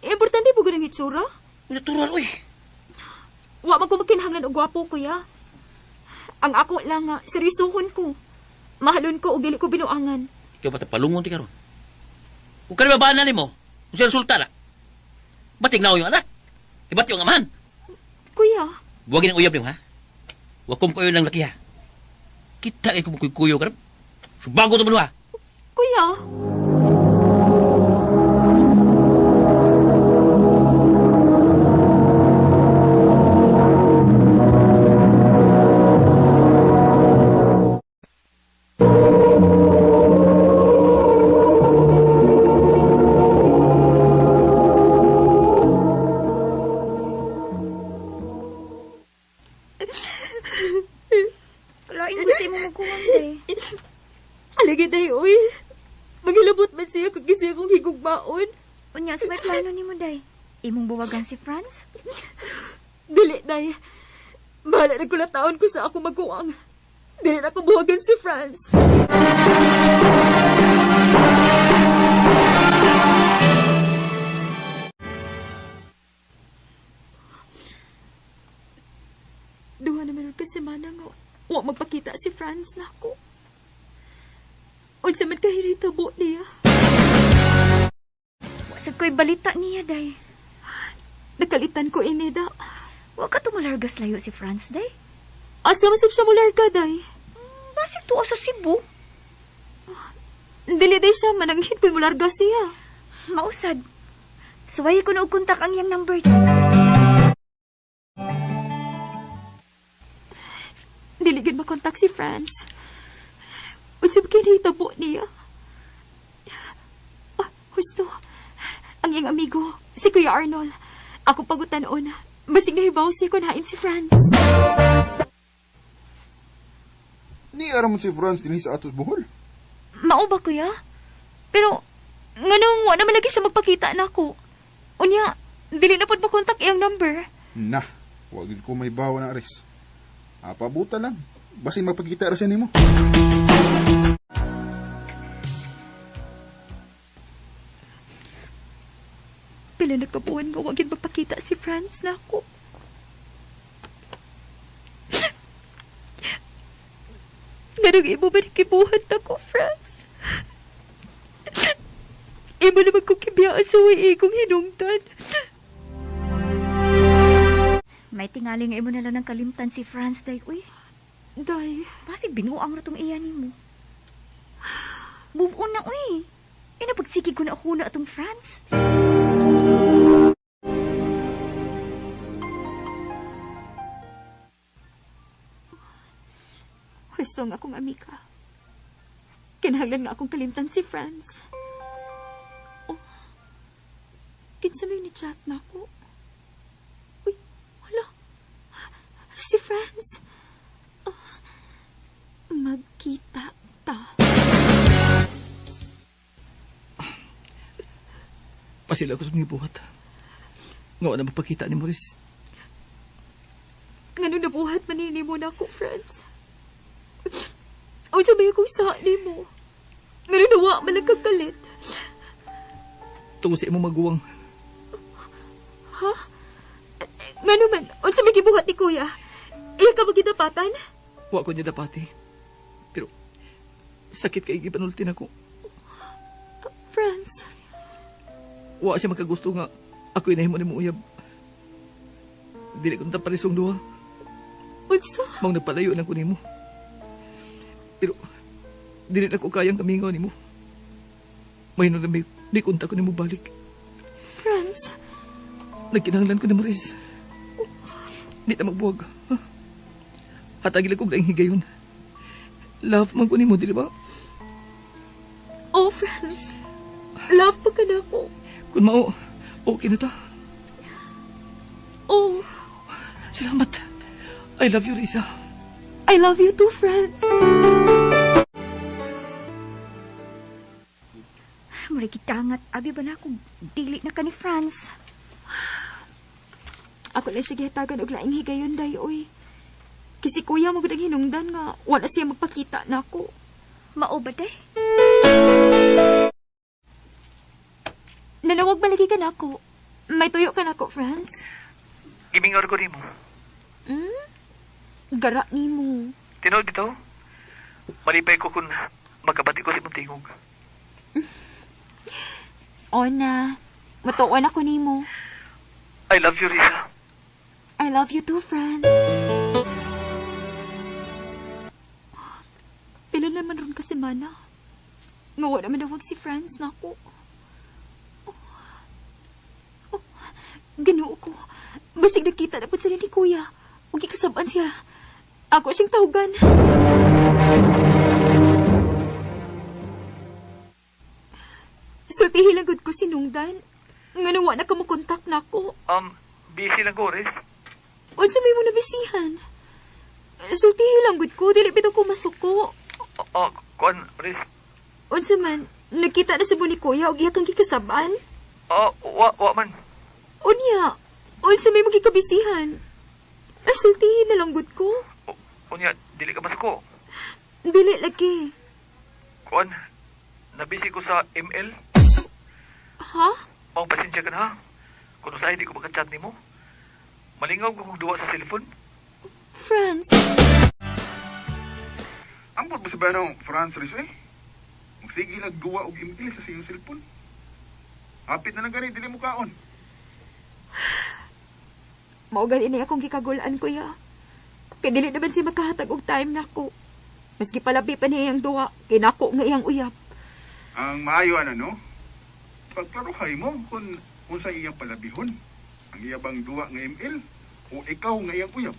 importante po ganang itsura? Natural, uy. Wa man ko magkinahanglan og gwapo, kuya. Ang ako lang, seryosohon ko. Mahalon ko og dili ko binuangan. Ikaw ba palungon ti karon? Kung kanima ba na nimo, kung siya resulta na. Bating na yung anak. Ibati yung amahan. Kuya, Buwagin ang uyab nimo, ha? Huwag kong kayo ng laki, ha? Kita kayo kung kuyo ka. Subago to ha? kuya. Lain ko sa imong maguwang, day. Alagi tayo, uy. Maghilabot man siya kung kisiya kong higugmaon. Unya, sa may plano nimo, day. Imong buwagan si Franz? Dili, day. Bahala na kulataon ko sa ako maguwang. Dili na ko buwagan si Franz. Duha naman ka semana nga wa magpakita si Franz nako. Unsa man kahirita bo niya. Wa sad ko'y balita niya, day. Nakalitan ko inida. Wa ka tumulargas layo si Franz, day. Asa man sab siya mularga, day. Basig tuwa sa Cebu. Dili day siya mananghid ko'y mularga siya. Mausad. Suway ko na og kontak ang iyang number. Dili gyud makontak si Franz. Unsa ba kinahitabo niya? Ah, husto. Ang iyang amigo, si Kuya Arnold. Ako pagutan-on. Basig nahibaw siya kung hain si Franz. Ni aram si Franz dinhi sa atos Bohol. Mao ba, kuya? Pero, nganong wa naman lagi siya magpakita nako. Unya, dili na pod makontak iyang number. Nah, wag gid ko may bawa na aris. Apabuta lang. Basin magpakita ra siya nimo. Pila na kabuan nga wa gid magpakita si Franz nako. Ganong imo ba nakibuhat ako, Franz? Imo naman kong kibiyaan sa way kong hinungdan. May tingali nga imo na lang ng kalimtan si Franz, day. Uy, Day, basig binuang ra tong iya nimo. Move on na, uy. Inapagsigig ko na ako na atong Franz. Husto nga akong amika. Kinahanglan nga akong kalimtan si Franz. Oh, kinsa may ni-chat na ako? Uy, hala. Si Franz. Oh, magkita ta. Pasila ko sa mga buhat. Nga na magpakita ni Maurice. Ngano nabuhat manini mo na ako, Franz? Unsa may akong sa nimo? Ngano nawa man lang kagalit? Tungo sa imong maguwang. Ha? Ngano man, unsa may gibuhat ni kuya? Iya ka magidapatan? Wa ko niya dapati. Pero sakit kay gipanulti nako. Franz, Wa siya makagusto nga ako'y nahimo nimo uyab. Dili ko nataparisong duha. unsa? Maong nagpalayo lang ko nimo. Pero dili na ko kayang kamingaw nimo. May na may di kontak ko nimo balik. Franz. Nagkinahanglan ko ni Maurice. Di ta magbuwag. Ha? Hatagil ko laing higayon. Love man ko nimo, dili ba? Oh, Franz. Love pa ka na ako. Kung mao, okay na ta. Oh, Salamat. I love you, Risa. I love you too, Franz. Mura gidangat abi ba na kung dili na ka ni Franz. Ako lang siya gihatagan og laing higayon day oy. Kasi kuya mo gud ang hinungdan nga wala siya magpakita nako. Mao ba day? Nanawag baligi ka nako. May tuyo ka nako, Franz. Gimingar ko nimo. Hmm? Gara nimo. Tinuod bitaw. Malipay ko kung magkabati ko sa imong tingog. Ona, matuon ako nimo. I love you, Risa. I love you too, Franz. Pila naman ron kasi mana. Nga wala man dawag si Franz nako. Oh. Oh, Ginoo ko. Basig nakita na po sila ni Kuya. Huwag ikasabaan siya. Ako siyang tawagan. Sultihin lang gud ko sinungdan. Nga wa na ka makontak nako. Busy lang ko, Riz. Unsa may mo nabisihan? Sultihi lang gud ko, dili bitaw ko masuko. Oh, kuan, Riz. Unsa man, nakita na sa ni kuya og iya kang gikasab-an. Oh, wa man. Unya, unsa may magikabisihan? Sultihi na lang gud ko. Unya, dili ka masuko. Dili lagi. Kuan, nabisi ko sa ML. Ha? Maong pasensya ka na ha. Kung usahay, di ko makachat nimo. Malingaw ko kung duwa sa cellphone. Franz, Ambot mo sa banong Franz Riz eh. Magsige nagduwa og ML sa siyang cellphone. Hapit na lang gani, dili mo kaon. mao gani ni akong gikagulaan kuya. Kay dili naman siya makahatag og time nako. Maski palabi pa niya iyang duwa, kinako nga iyang uyab. Ang maayo ano no? Pagklaruhay mo kung unsa iyang palabihon. Ang iya bang duwa nga ML o ikaw nga iyang uyab.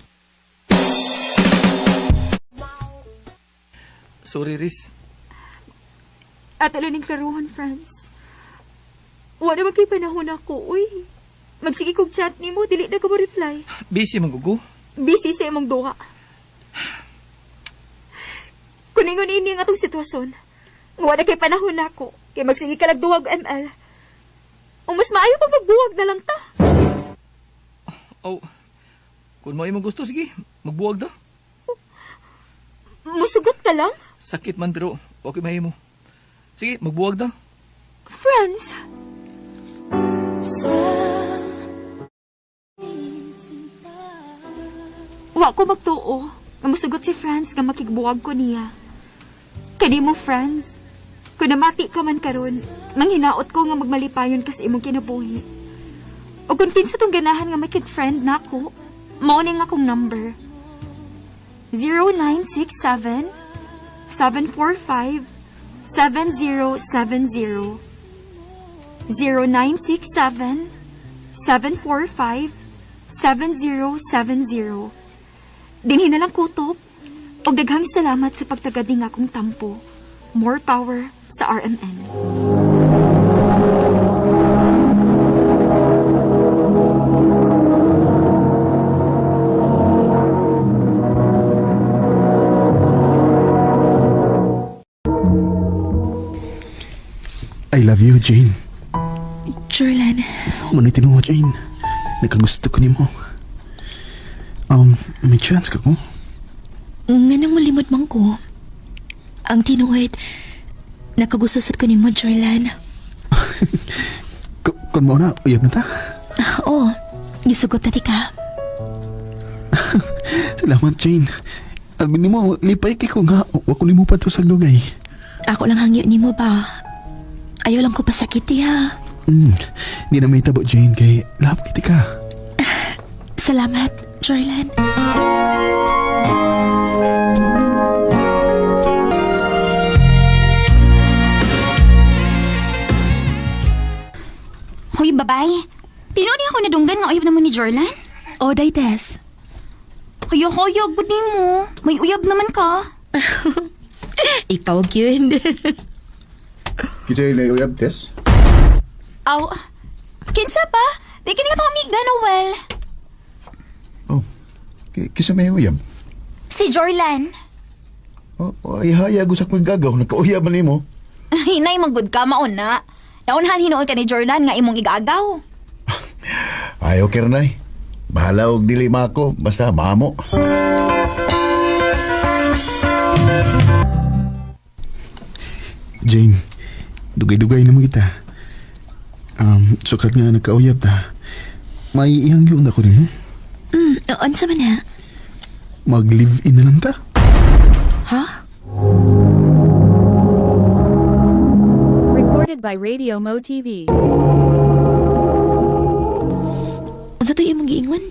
Sorry, Riz. At alo ning klaruhon, Franz. Wala man kay panahon ako, uy. Magsige kog chat nimo, dili na ko mo reply. Busy man ko. Busy sa imong duha. Kuningon ini ang atong sitwasyon. Wala kay panahon nako, kay magsige ka lag duwag ML. O mas maayo pa magbuwag na lang ta. Oh, kung mo imong gusto, sige. Magbuwag da. Musugot ka lang? Sakit man pero okay mahimo. Sige, magbuwag da. Franz! Wa ko magtuo. Nga musugot si Franz nga makigbuwag ko niya. Kanimo, Franz. Kung namati ka man karon, manghinaot ko nga magmalipayon ka sa imong kinabuhi. O kung kinsa tong ganahan nga makig-friend nako, mao ni nga akong number. 0967 745 7070. 0967 745 7070. Dinhi na lang kutob. Og daghang salamat sa pagtagad ning akong tampo. More power sa RMN. I love you, Jane. Jorlan, Muna tinuwa, Jane. Nakagusto ko nimo. May chance ka ko? nganong malimod man ko. Ang tinuod, nakagusto sad ko nimo, Jorlan. Kung mo na, uyab na ta. Oo, gisugot na ti ka. Salamat, Jane. Sabi nimo, lipay kay ko nga. Wa ko nimo pa to sa dugay. Ako lang hangyo nimo ba? Ayaw lang ko pasakiti ha. Di na may tabo, Jane, kay lahap kiti ka. Salamat, Jorlan. Hoy, babay. Tinuod niya ako nadunggan nga uyab naman ni Jorlan? O, day, Tess. Kaya-kaya, gud nimo. May uyab naman ka. Ikaw gyud. Kita yung uyab, Tess? Aw, kinsa pa? Di kini ka tong amiga, Noel. Oh, kisa may uyab? Si Jorlan. Oh, oh, ay hayag usak magagaw. Nagkauyab man nimo. Hinay man gud ka maon na. Naunhan hinuon ka ni Jorlan nga imong igaagaw. Ay, okay ra nay. Bahala og dili mako, basta maamo. Jane, dugay-dugay naman kita. Sukat nga nagkauyab ta. May iyang yun ako nimo. Unsa man na? Mag-live-in na lang ta. Ha? Recorded by Radio Mo TV. Unsa to imong giingon?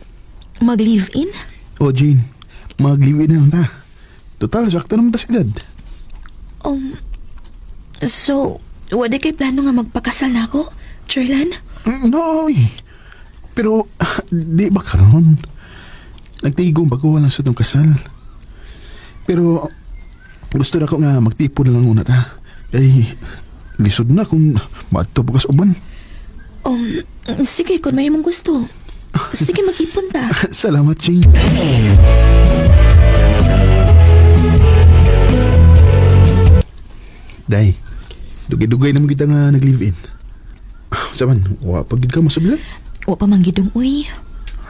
Mag-live-in? O Jane, mag-live-in na lang ta. Total, sakto naman ta sa edad. So, wala kay plano nga magpakasal na ako, Jorlan? No, oy. Pero, di ba karon? Nagtigong ba ko walang sa tong kasal? Pero, gusto na ko nga magtipon na lang una ta. Kay, lisod na kung maadto pa ka sa uban. Sige, kung may imong gusto. Sige, mag-ipon ta. Salamat, Jane. Day, dugay-dugay naman kita nga nag-live-in. Saman, wa pag gid ka masubli. Wa pa man gidong uy.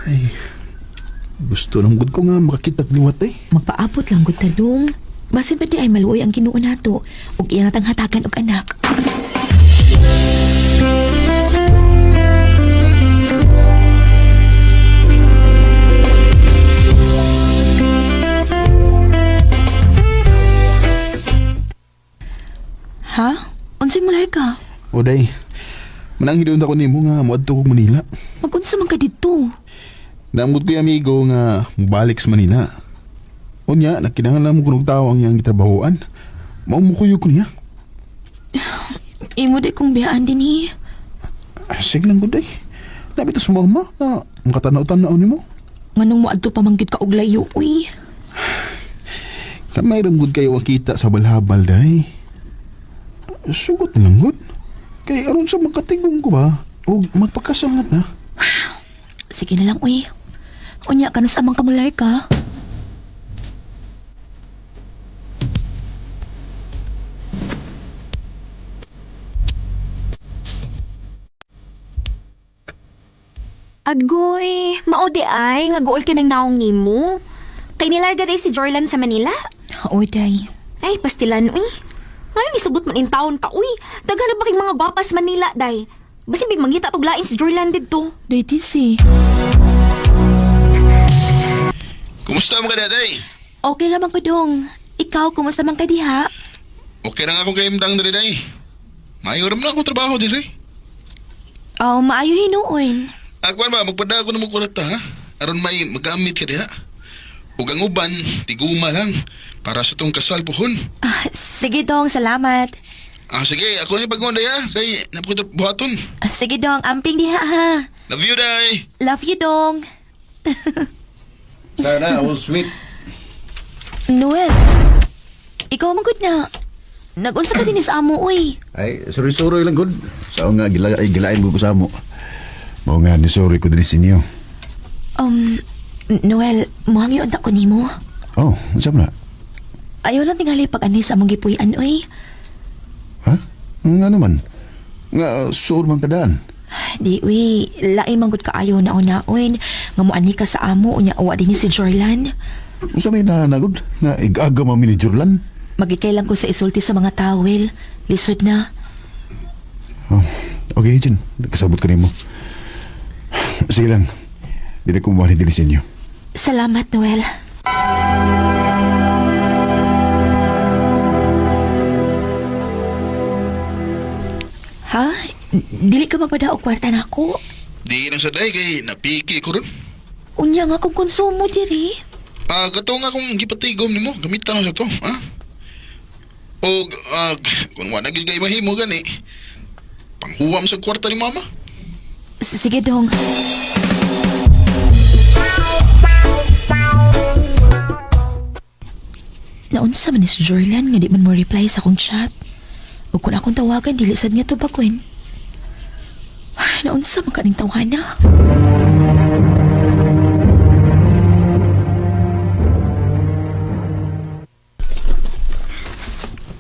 Ay, gusto lang gud ko nga makakita liwat eh. Magpaabot lang gud tanong. Basin pa di ay maluoy ang Ginoo nato ug iya natang hatagan og anak. Ha? Unsay mulay ka? O day, manang hinuon ako nimo nga moadto kog Manila. Magunsa man ka didto? Naamot ko yung amigo nga mobalik sa Manila. Unya, nagkinahanglan mo kunog tao ang iyang gitrabahoan. Mao mo kuyo ko niya. Imo di kong biyaan dinhi. Ah, sige lang gud day. Labi ta sumama na makatanaw-tanaw nimo. Nganong moadto pa man gid ka og layo uy. Kamay ram gud kayo ang kita sa balhabal day. Sugot na lang gud. Kay aron sa makatigong ko ba? O magpakasal na ta. Sige na lang uy. Unya ka na sa amang kamulay ka. Agoy, mao di ay nga guol ka ng naong nimo. Kay nilarga day si Jorlan sa Manila. Oy, day. Ay, pastilan uy. Ngano nisugot man in taon ka uy. Daghan na ba kay mga gwapas Manila day? Basin big mangita tog lain si Jorlan didto. Day, tisi. Kumusta mo ka day? Okay naman ko dong. Ikaw, kumusta man ka diha? Okay lang ako kay Imdang diri day. Mayo ram na akong trabaho diri. Oh, maayo hinuon. Ako ba magpada ako ng kwarta ha? Aron may magamit ka diha. Ug ang uban, tiguma lang para sa tong kasal pohon. Ah, sige dong, salamat. Ah sige, ako ni pag ha kay napakita buhaton. Ah, sige dong, amping diha ha. Love you day. Love you dong. Sana all sweet. Noel, ikaw man gud na. Nag-unsa ka din sa amo uy. Ay, sorry-sorry lang gud. Sao nga gila ay gilain ko sa amo. Mao nga ni sorry ko dinhi sa inyo. Noel, muhangyo unta ko nimo. Oh, unsa man na? Ayaw lang tingali pag ani sa among gipuy-an uy. Ha? Nga naman. Nga suor man kadaan. Di uy, lain man gud kaayo na unaon nga moani ka sa amo unya wa din ni si Jorlan. Unsa may nahanagod? Nga igaga man mi ni Jorlan. Magikay lang ko sa isulti sa mga tawel. Lisod na. Oh, okay, Jen. Kasabot ko nimo. Sige lang. Dili ko muwali dili sa inyo. Salamat, Noel. Ha? Dili ka magpada og kwarta nako. Di lang sa day kay napiki ko ron. Unya nga kung konsumo diri. Ah, kato nga kung gipatigom nimo, gamitan na sa to, ha? O kung wala gid kay mahimo gani, panghuwam sa kwarta ni mama. Sige, dong. Naunsa man ni si Jorlan nga di man mo reply sa akong chat. Ug kung akong tawagan, dili sad niya tubagon. Ay, naunsa man kaning tawana.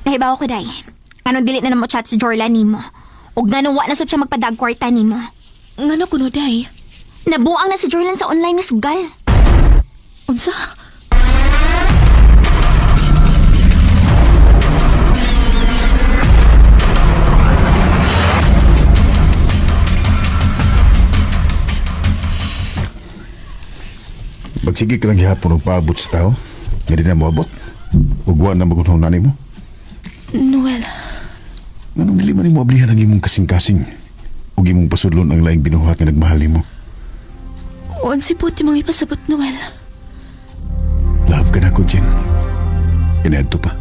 Nahibaw ko, day. Anong dili na mo chat si Jorlan nimo? Ug nganong wa na sab siya magpadag kwarta nimo? Ngano kuno day? Nabuang na si Jorlan sa online nga sugal. Unsa? Magsige ka lang gihapon og paabot sa tao. Nga di na moabot. Ug wa na magunhong nani mo. Noel, Nganong dili man nimo ablihan ang imong kasing-kasing ug imong pasudlon ang laing binuhat nga nagmahal nimo. unsay buti mong ipasabot, Noel? Love ka na ko, Jen. Inadto pa.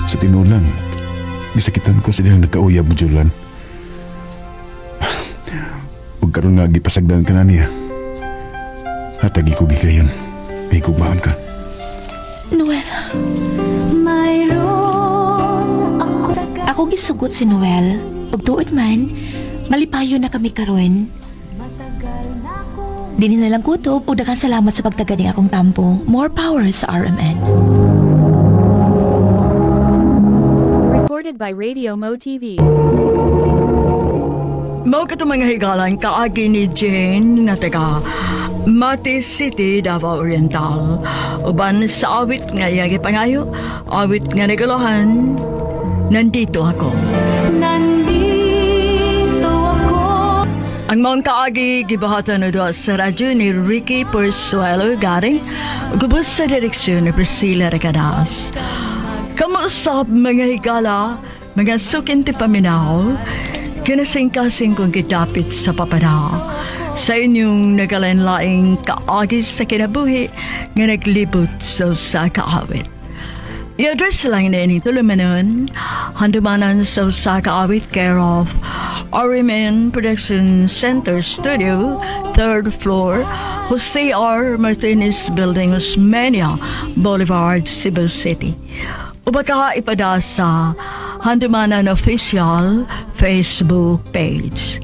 Sa tinuod lang, gisakitan ko sa dihang nagkauyab mo, Julan. Ug karon nga gipasagdan ka na niya. Hatagi ko gigayon. May gugmaon ka. Noel. Mayroon ako Ako gisugot si Noel. Ug tuod man, malipayo na kami karon. Dini na lang kutob ug daghang salamat sa pagtaga ni akong tampo. More power sa RMN. Recorded by Radio Mo TV. Mao kato mga higalan kaagi ni Jane nga taga Mati City, Davao Oriental. Uban sa awit nga iyang gipangayo, awit nga naguluhan, nandito ako. Nandito ako. Ang maong kaagi gibuhatan na doon sa radyo ni Ricky Persuelo Garing, gubos sa direksyon ni Priscilla Recadas. Kamuusap mga higala, mga sukinti paminaw, kinasing-kasing kong gidapit sa papada. Sa inyong nagalanlaing kaagi sa kinabuhi nga naglibot sa usa ka awit. I-address lang na ini tulumanon, handumanan sa usa ka awit care of RMN Production Center Studio, third floor, Jose R. Martinez Building, Osmeña Boulevard, Cebu City. O baka ipada sa Handumanan Official Facebook page.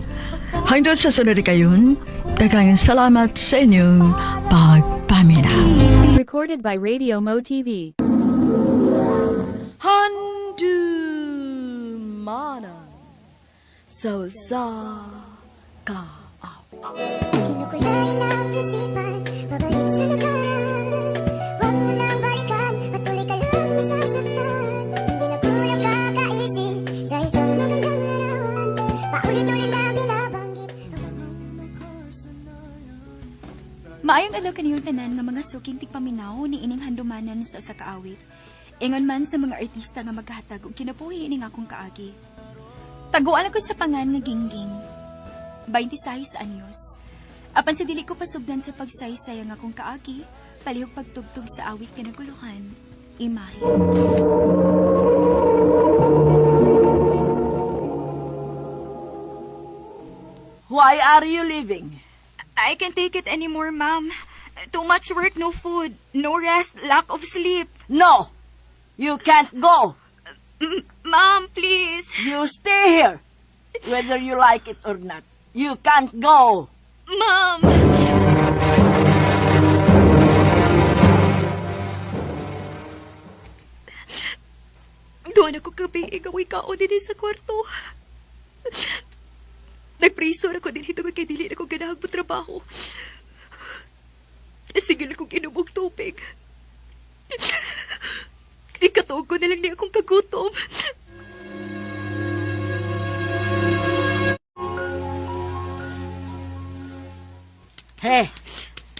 Hanggang sa sunod kayon, daghang salamat sa inyong pagpaminaw. Recorded by Radio Mo TV. Handumanan sa usa ka Kinukulay ng isipan, pabalik sa nakaraan. Huwag mo nang balikan, patuloy ka lang masasaktan. Hindi na po nakakaisip sa isang magandang larawan. Paulit-ulit na binabanggit. Maayong adlaw kaniyong tanan nga mga suking tigpaminaw ni ining handumanan sa usa ka awit. Ingon man sa mga artista nga maghatag og kinabuhi ining akong kaagi. Taguan ako sa pangan nga Gingging. 26 anyos. Apan sa dili ko pasugdan sa pagsaysay ang akong kaagi, palihog pagtugtog sa awit nga naguluhan, imahe. Why are you leaving? I can't take it anymore, ma'am. Too much work, no food, no rest, lack of sleep. No! You can't go! Ma'am, please. You stay here! Whether you like it or not. You can't go! Ma'am! Doon ako gabi, ikaw ikaw din sa kwarto. Nagpriso ako din ito kay dili na ko ganahag mo trabaho. Sige na kong inom og tubig. Ikatuog ko na lang niya akong kagutom. Hey!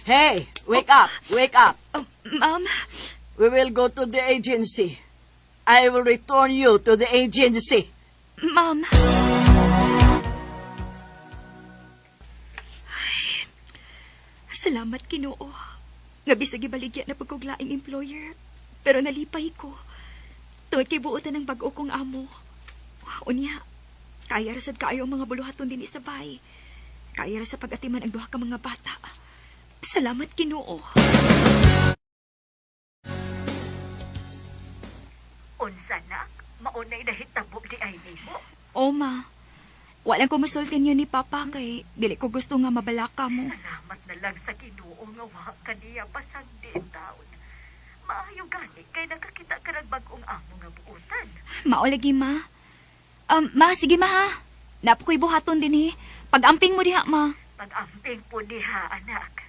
Hey! Wake up! Wake up! Oh, ma'am, We will go to the agency. I will return you to the agency. Ma'am. Ay, salamat, Ginoo. Nga bisag gibaligya na pagkuglaing employer. Pero nalipay ko. Tungod kay buotan ng bag-o kong amo. Unya, Kaya ra sad kaayo ang mga buluhaton dinhi sa bahay. Kaya ra sa pag-atiman ang duha ka mga bata. Salamat Ginoo. Unsa nak? Maunay nahitabo di ay nimo. O ma, walang ko musulti niyo ni Papa kay dili ko gusto nga mabalaka mo. Salamat na lang sa Ginoo nga wa ka niya pasagdi taon. Maayo gani kay nakakita ka ng bag-ong amo nga buotan. Mao lagi ma. Ma, sige ma ha. Napo ko'y buhaton din eh. Pag-amping mo diha ma. Pag-amping po niha, anak.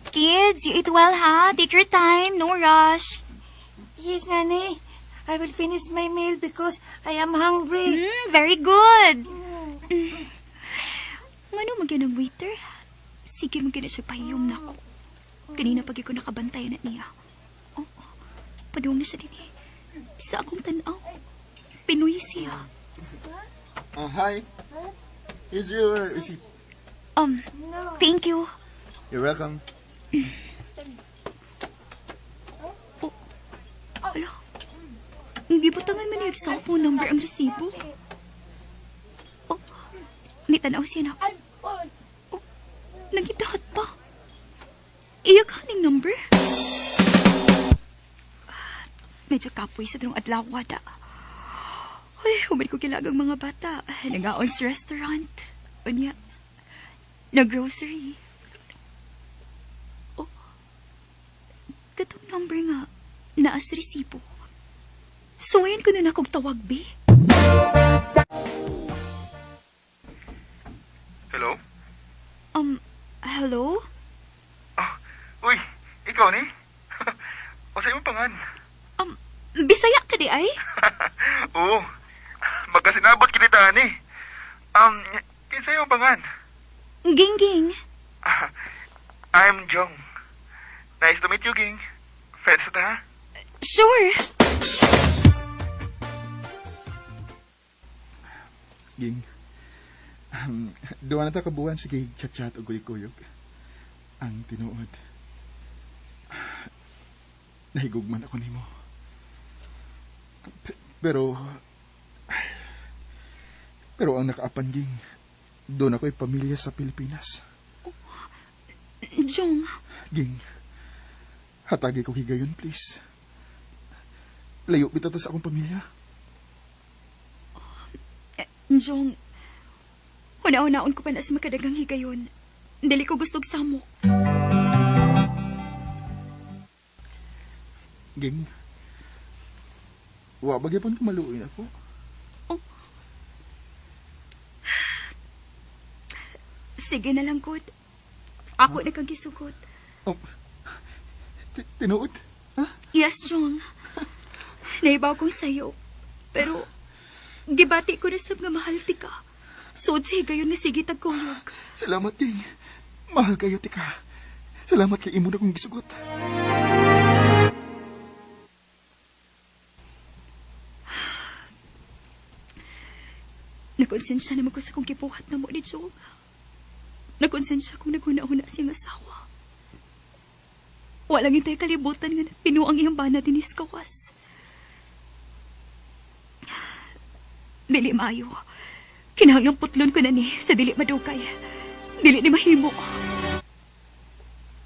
Kids, you eat well ha. Take your time, no rush. Yes, Nanny. I will finish my meal because I am hungry. Very good. Ngano man gyud ang waiter? Sige man gyud na siya pahiyom nako. Kanina pag ko nakabantay na niya. Oh, padung na siya din eh. Sa akong tanaw. Pinoy siya. Hi. Here's your receipt. Thank you. You're welcome. Ala, gibutangan man niya cellphone number ang resibo. Oh, nitanaw siya na ako. Oh, nagidahat pa. Iya ka ning number? Ah, medyo kapoy sa drong adlaw wada. Ay, humid ko kilagang mga bata. Nangaon sa restaurant. Unya, nag-grocery. Oh, katong number nga, naa sa resibo. Suwayan ko na na akong tawag, be. Hello? Hello? Uy, ikaw ni? O sa imong pangan? Bisaya ka di ay? Oo. Magkasinabot kita ni. Kinsa imong pangan? Ging-ging. I'm Jong. Nice to meet you, Ging. Friends ta, ha? Sure. Ging. Duha na ta kabuan sige chat-chat og kuyog-kuyog. Ang tinuod. Nahigugman ako nimo. Pero ang nakaapan, Ging, doon ako'y pamilya sa Pilipinas. Jong. Ging, hatagi ko higayon, please. Layo bitaw to sa akong pamilya. Jong, huna-hunaon ko pa na sa makadagang higayon. Dili ko gustog samok. Ging, wa ba gyapon ka maluoy ako? Oh. Sige na lang, good. Ako na kang gisugot. Oh, tinuod? Ha? Yes, Jong. Naibaw kong sayo. Pero, gibati ko na sab nga mahal ti ka. Sud sa higayon nga sige tagkuyog. Salamat, Ging. Mahal kayo, tika. Salamat kay imo na kong gisugot. Nakonsensya naman ko sa kong gibuhat na mo ni Jong. Nakonsensya kung naghuna-huna siyang asawa. Walang intay kalibutan nga pinuang iyang bana dinis kawas. Dili maayo. Kinahanglang putlon ko na ni sa dili madugay. Dili ni mahimo.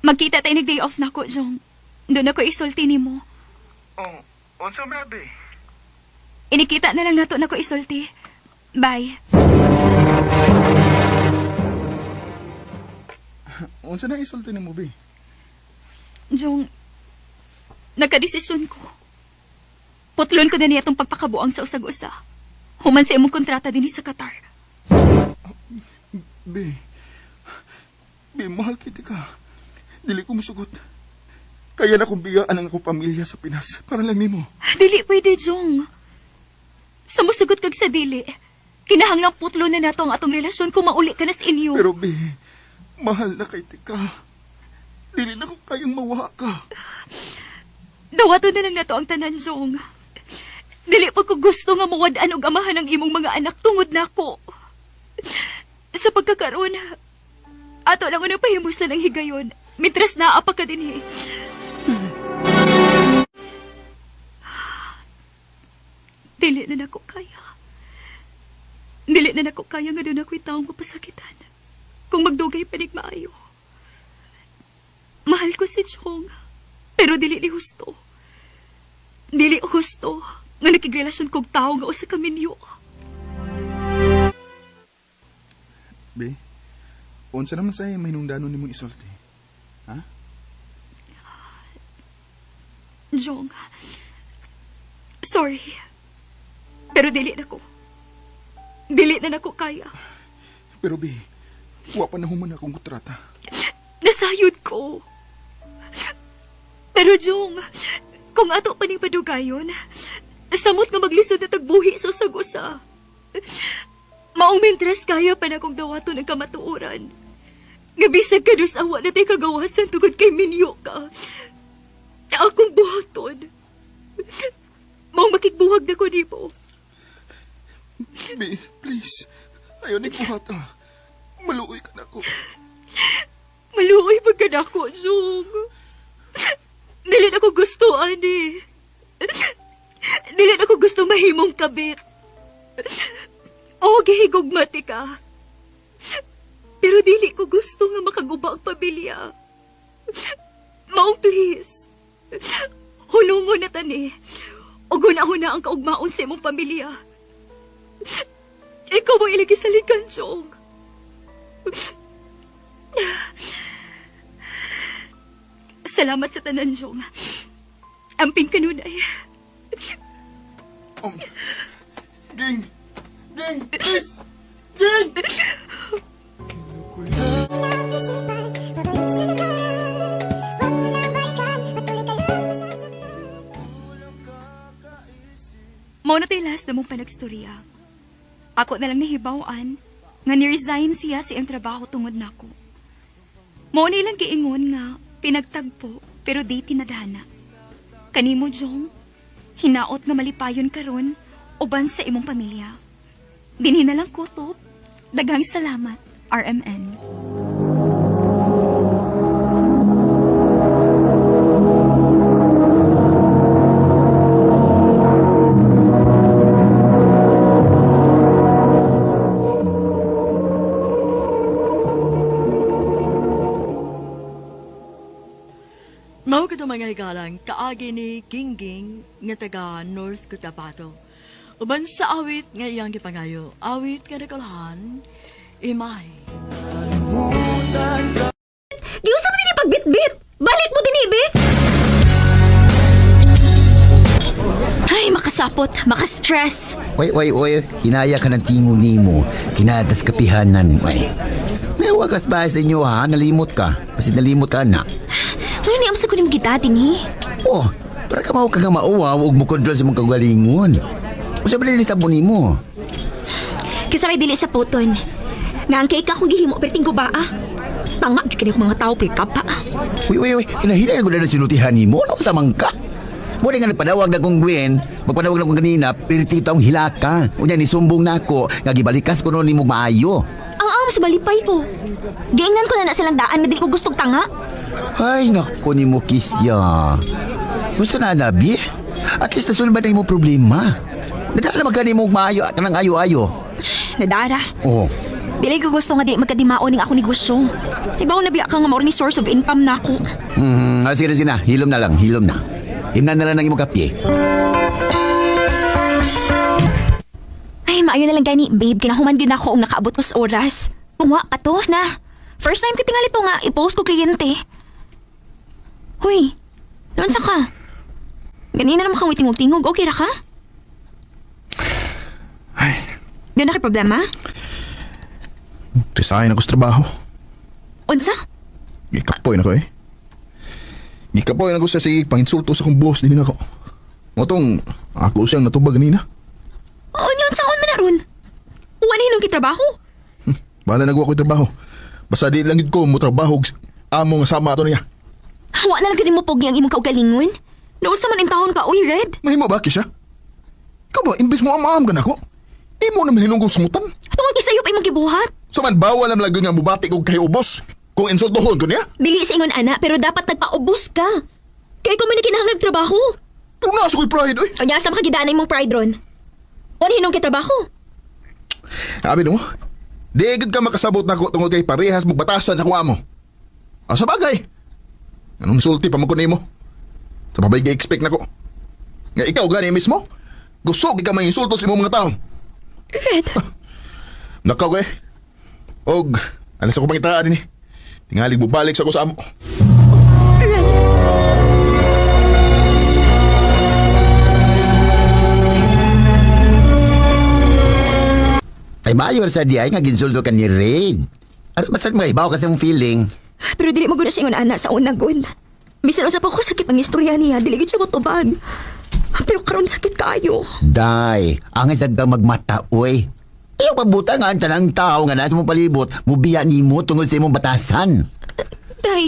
Magkita tayo nag-day off na ko, Jong. Doon ako isulti nimo. Oh, unsa man be? Inikita na lang nato nako isulti. Bye. Unsa na isulti nimo, be? Jong, nagkadesisyon ko. Putlon ko na niya itong pagpakabuang sa usag-usa. Human sa imong kontrata din sa Qatar. Be, be, mahal kita ka. Dili ko musugot. Kaya na kong biyaan ang akong pamilya sa Pinas. Para lang nimo. Dili pwede, Jong. Sa musugot kag sa dili, kinahanglang putlo na nato ang atong relasyon kung mauli ka na sa inyo. Pero, be, mahal na kay tika. Dili na ko kayang mawa ka. Dawato na lang nato ang tanan, Jong. Dili pa ko gusto nga mawad-an og amahan ang imong mga anak tungod nako. Sa pagkakaroon, ato lang unang pahimuslan ang higayon. Mientras naa pa ka dinhi. Dili na nako kaya. Dili na nako kaya nga doon ako'y taong mapasakitan. Kung magdugay panig maayo. Mahal ko si Chong, pero dili ni husto. Dili husto nga nakigrelasyon kog tao nga usa ka minyo. Be, unsa naman sa mahinungdanon nimong isulti? Ha? Jong, sorry. Pero dili na ko. Dili na nako kaya. Pero be, wa pa nahuman akong kontrata. Nasayod ko. Pero Jong, kung ato pa ning padugayon, samot nga maglisod na tagbuhi sa usag-usa. Maong mintres kaya pa na kong dawaton ang kamatuoran. Nga bisag kadus awa na tay kagawasan tungod kay minyo ka. Akong buhaton. Maong makigbuhag na ko nimo. Be, please. Ayaw ni buhat ah. Maluoy ka na ako. Maluoy pag ka nako, Jong. Dili na ko gusto, ani. Dili na ko gusto mahimong kabit. O, gihigugmati ka. Pero dili ko gusto nga makaguba ang pamilya. Maong please. Hunungo na tani. O guna-huna ang kaugmaon sa imong pamilya. Ikaw mo ilagi sa ligan, Jong. Salamat sa tanan, Jong. Amping kanunay. Ging! Ging! Please! Ging! Mao na tay last na mong panagstorya. Ako na lang nahibaw-an nga ni-resign siya sa iyang trabaho tungod nako. Mao na ilang giingon nga pinagtagpo pero di tinadhana. Kanimo Jong, hinaot nga malipayon karon uban sa imong pamilya. Dinhi na lang kutob. Daghang salamat, RMN. Mao kato mga higalang kaagi ni Gingging nga taga North Cotabato. Uban sa awit nga iyang gipangayo, awit nga nakulhan, Imay. Giusa mo din pagbitbit. Balik mo din ibi. Ay, makasapot, makastress. Oy, oy, oy, hinaya ka ng tingo nimo. Kinadas kapihanan, oy. Nawagas ba sa inyo ha? Nalimot ka. Basta nalimot ka na. Ano ni amsa ko nimo kita dinhi? Oh, para ka mao ka nga mauwaw ug mo kontrol sa mong kagalingon. Usa ba nilitabo nimo? Kisa may dili sa puton. Nga ang cake akong gihimo perting guba ah. Tanga jud kini akong mga tao pre pa. Uy, uy, uy, hinahina ko na sinultihan nimo. Ano sa ka? Mo nga nagpanawag na kong Gwen, magpanawag na kong kanina, pirti taong hilaka. Unya ni sumbong nako, nga gibalikas ko noon nimo maayo. Ang am sa balipay ko. Giingnan ko na na silang daan nga dili ko gustong tanga. Ay, nako ni mo kisya. Gusto na nabi? At least nasulba na imo problema. Nadala magkani mo maayo at kanang ayo-ayo. Nadara. Oh, Dili ko gusto nga di magkadimao ning ako negosyo. Ibaw na biya ka nga mao ni source of income nako. Sige na, sige na. Hilom na lang, hilom na. Imnan na lang ng imong kape. Ay, maayo na lang gani, babe. Kinahuman gyud ako og nakaabot ko sa oras. Tungwa pa to na. First time ko tingali to nga i-post ko kliyente. Huy, noon sa ka? Ganina naman kang tingog-tingog. Okay ra ka? Ay, Di na kay problema? resign ako sa trabaho. Unsa? Gikapoy na ko eh. Gikapoy na ko sa sige panginsulto sa akong boss din ako. Motong ako siyang natubag kanina. Oo, yun sa on man na ron. Wala hinong kitrabaho. Bahala nagawa ko'y trabaho. Basta di lang gid ko mo trabaho og amo nga sama ato niya. Wa na lang gani mo pogi ang imong kaugalingon. Noon sa man intahon ka, uy, Red. Mahimo ba kisya? Ikaw ba imbes mo amaam ka nako? Imo naman hinungkong sumutan. Tungod kay sayo pa imong gibuhat. Sa man bawal ang lagi nga mubati kog kay ubos. Kung insultohon ko niya. Dili sa ingon ana, pero dapat nagpaubos ka. Kay ikaw man na kinahanglan trabaho. Pero nasa ko'y pride oy. Unya sa makagidaan na imong pride ron. Unhinong kay trabaho. Abi no? Di gud ka makasabot nako tungod kay parehas mo batasan sa akong amo. Ah, sa bagay. Anong sulti pa man ko nimo? Sa babay gi-expect nako. Nga ikaw gani mismo? Gusto ka may insulto sa imong mga tao. Red, Nakaw eh. Og alas ako pangitaan ini. Tingali bubalik sa ako sa amo. Red. Ay maayo ra sa di ay nga ginsulto ka ni Rain. Ano basta mga ibaw kasi mong feeling? Pero dili mo gud na siya ingon ana sa una gud. Bisan unsa pa ko sakit ang istorya niya, dili gud siya motubag. Pero karon sakit kaayo. Day, angay sad kang magmata, uy. Ayaw pabuta nga ang tanang tao nga nasa mong palibot, mubiya nimo tungod sa imong batasan. Day.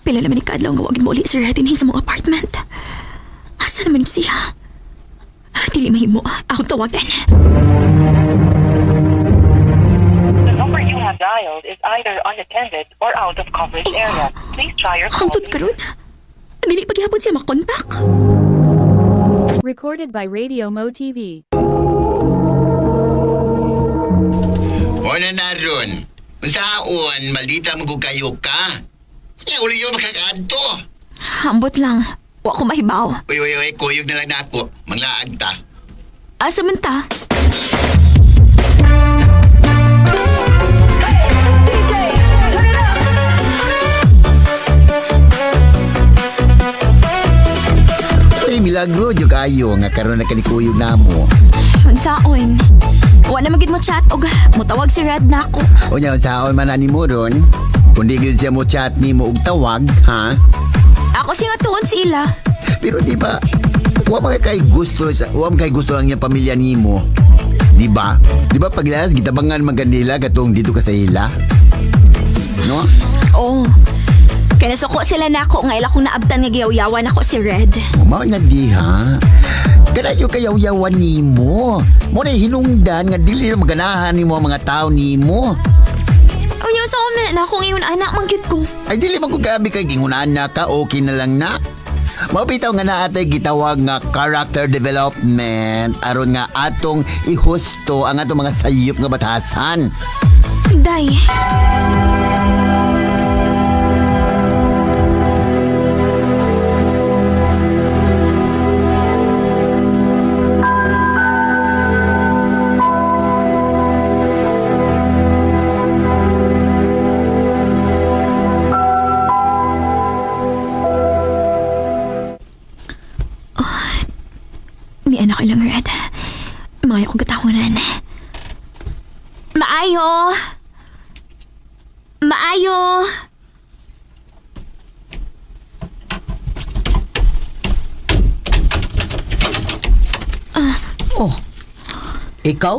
Pila naman ni kaadlaw nga wagin mo uli si Red dinhi sa mong apartment. Asa naman ni siya? Dili mahimo. Ako tawagan. The number you have dialed is either unattended or out of coverage area. Please try your call Hangtod karon. Dili paghihapon siya makontak. Recorded by Radio Mo TV. Una na ron. Unsaon, maldita mo kung kayo ka. Nya uli yun makakaadto. Ambot lang. Wa ko mahibaw. Uy, uy, uy, kuyog na lang na ako. Manglaag ta. Asa man ta? Uy, milagro, diyo kayo nga karon na kanikuyog na mo. Unsaon? Wa na magid mo chat og mutawag si Red nako. Unya, unsaon man ani mo ron? Kung di gyud siya mo chat ni mo og tawag, ha? Ako siya nga tuon sila. Pero di ba, wa man kay gusto sa wa man kay gusto ang iyang pamilya nimo. Di ba? Di ba paglalas gitabangan man kanila katong dito ka sa ila? No? Oo. Kaya nasuko sila nako nga ila kong naabtan nga giyawyawan ako si Red. Mao na di ha. Kada yo kayawyawan nimo. Mo na hinungdan nga dili na maganahan nimo ang mga tao nimo. Unya sa man na akong ingon anak mangyud ko. Ay dili man ko gabi kay gingunaan na ka okay na lang na. Mao bitaw nga naa tay gitawag nga character development aron nga atong ihusto ang atong mga sayop nga batasan. Day. Oh, Ni anak ko lang, Red. Maayo kong katawanan. Maayo! Maayo! Oh. Ikaw?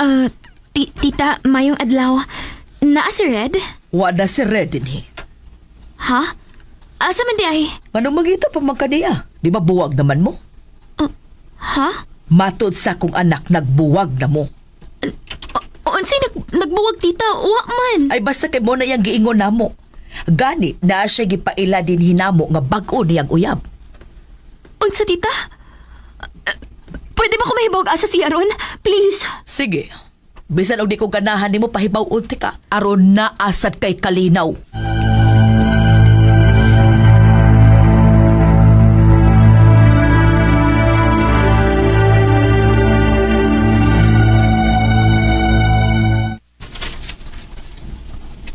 Ah, tita, mayong adlaw. Naa si Red? Wa na si Red dinhi. Ha? Asa man di ay? Nganong mangita pa man kaniya? Di ba buwag naman mo? Ha? Matod sa akong anak, nagbuwag na mo. Unsay nagbuwag tita? Wa man. Ay basta kay mo na iyang giingon namo. Gani na siya gipaila din hinamo nga bag-o niyang uyab. Unsa tita? Pwede ba ko mahibawag asa siya ron? Please. Sige. Bisan og di ko ganahan nimo pahibaw unti ka aron naasad kay kalinaw.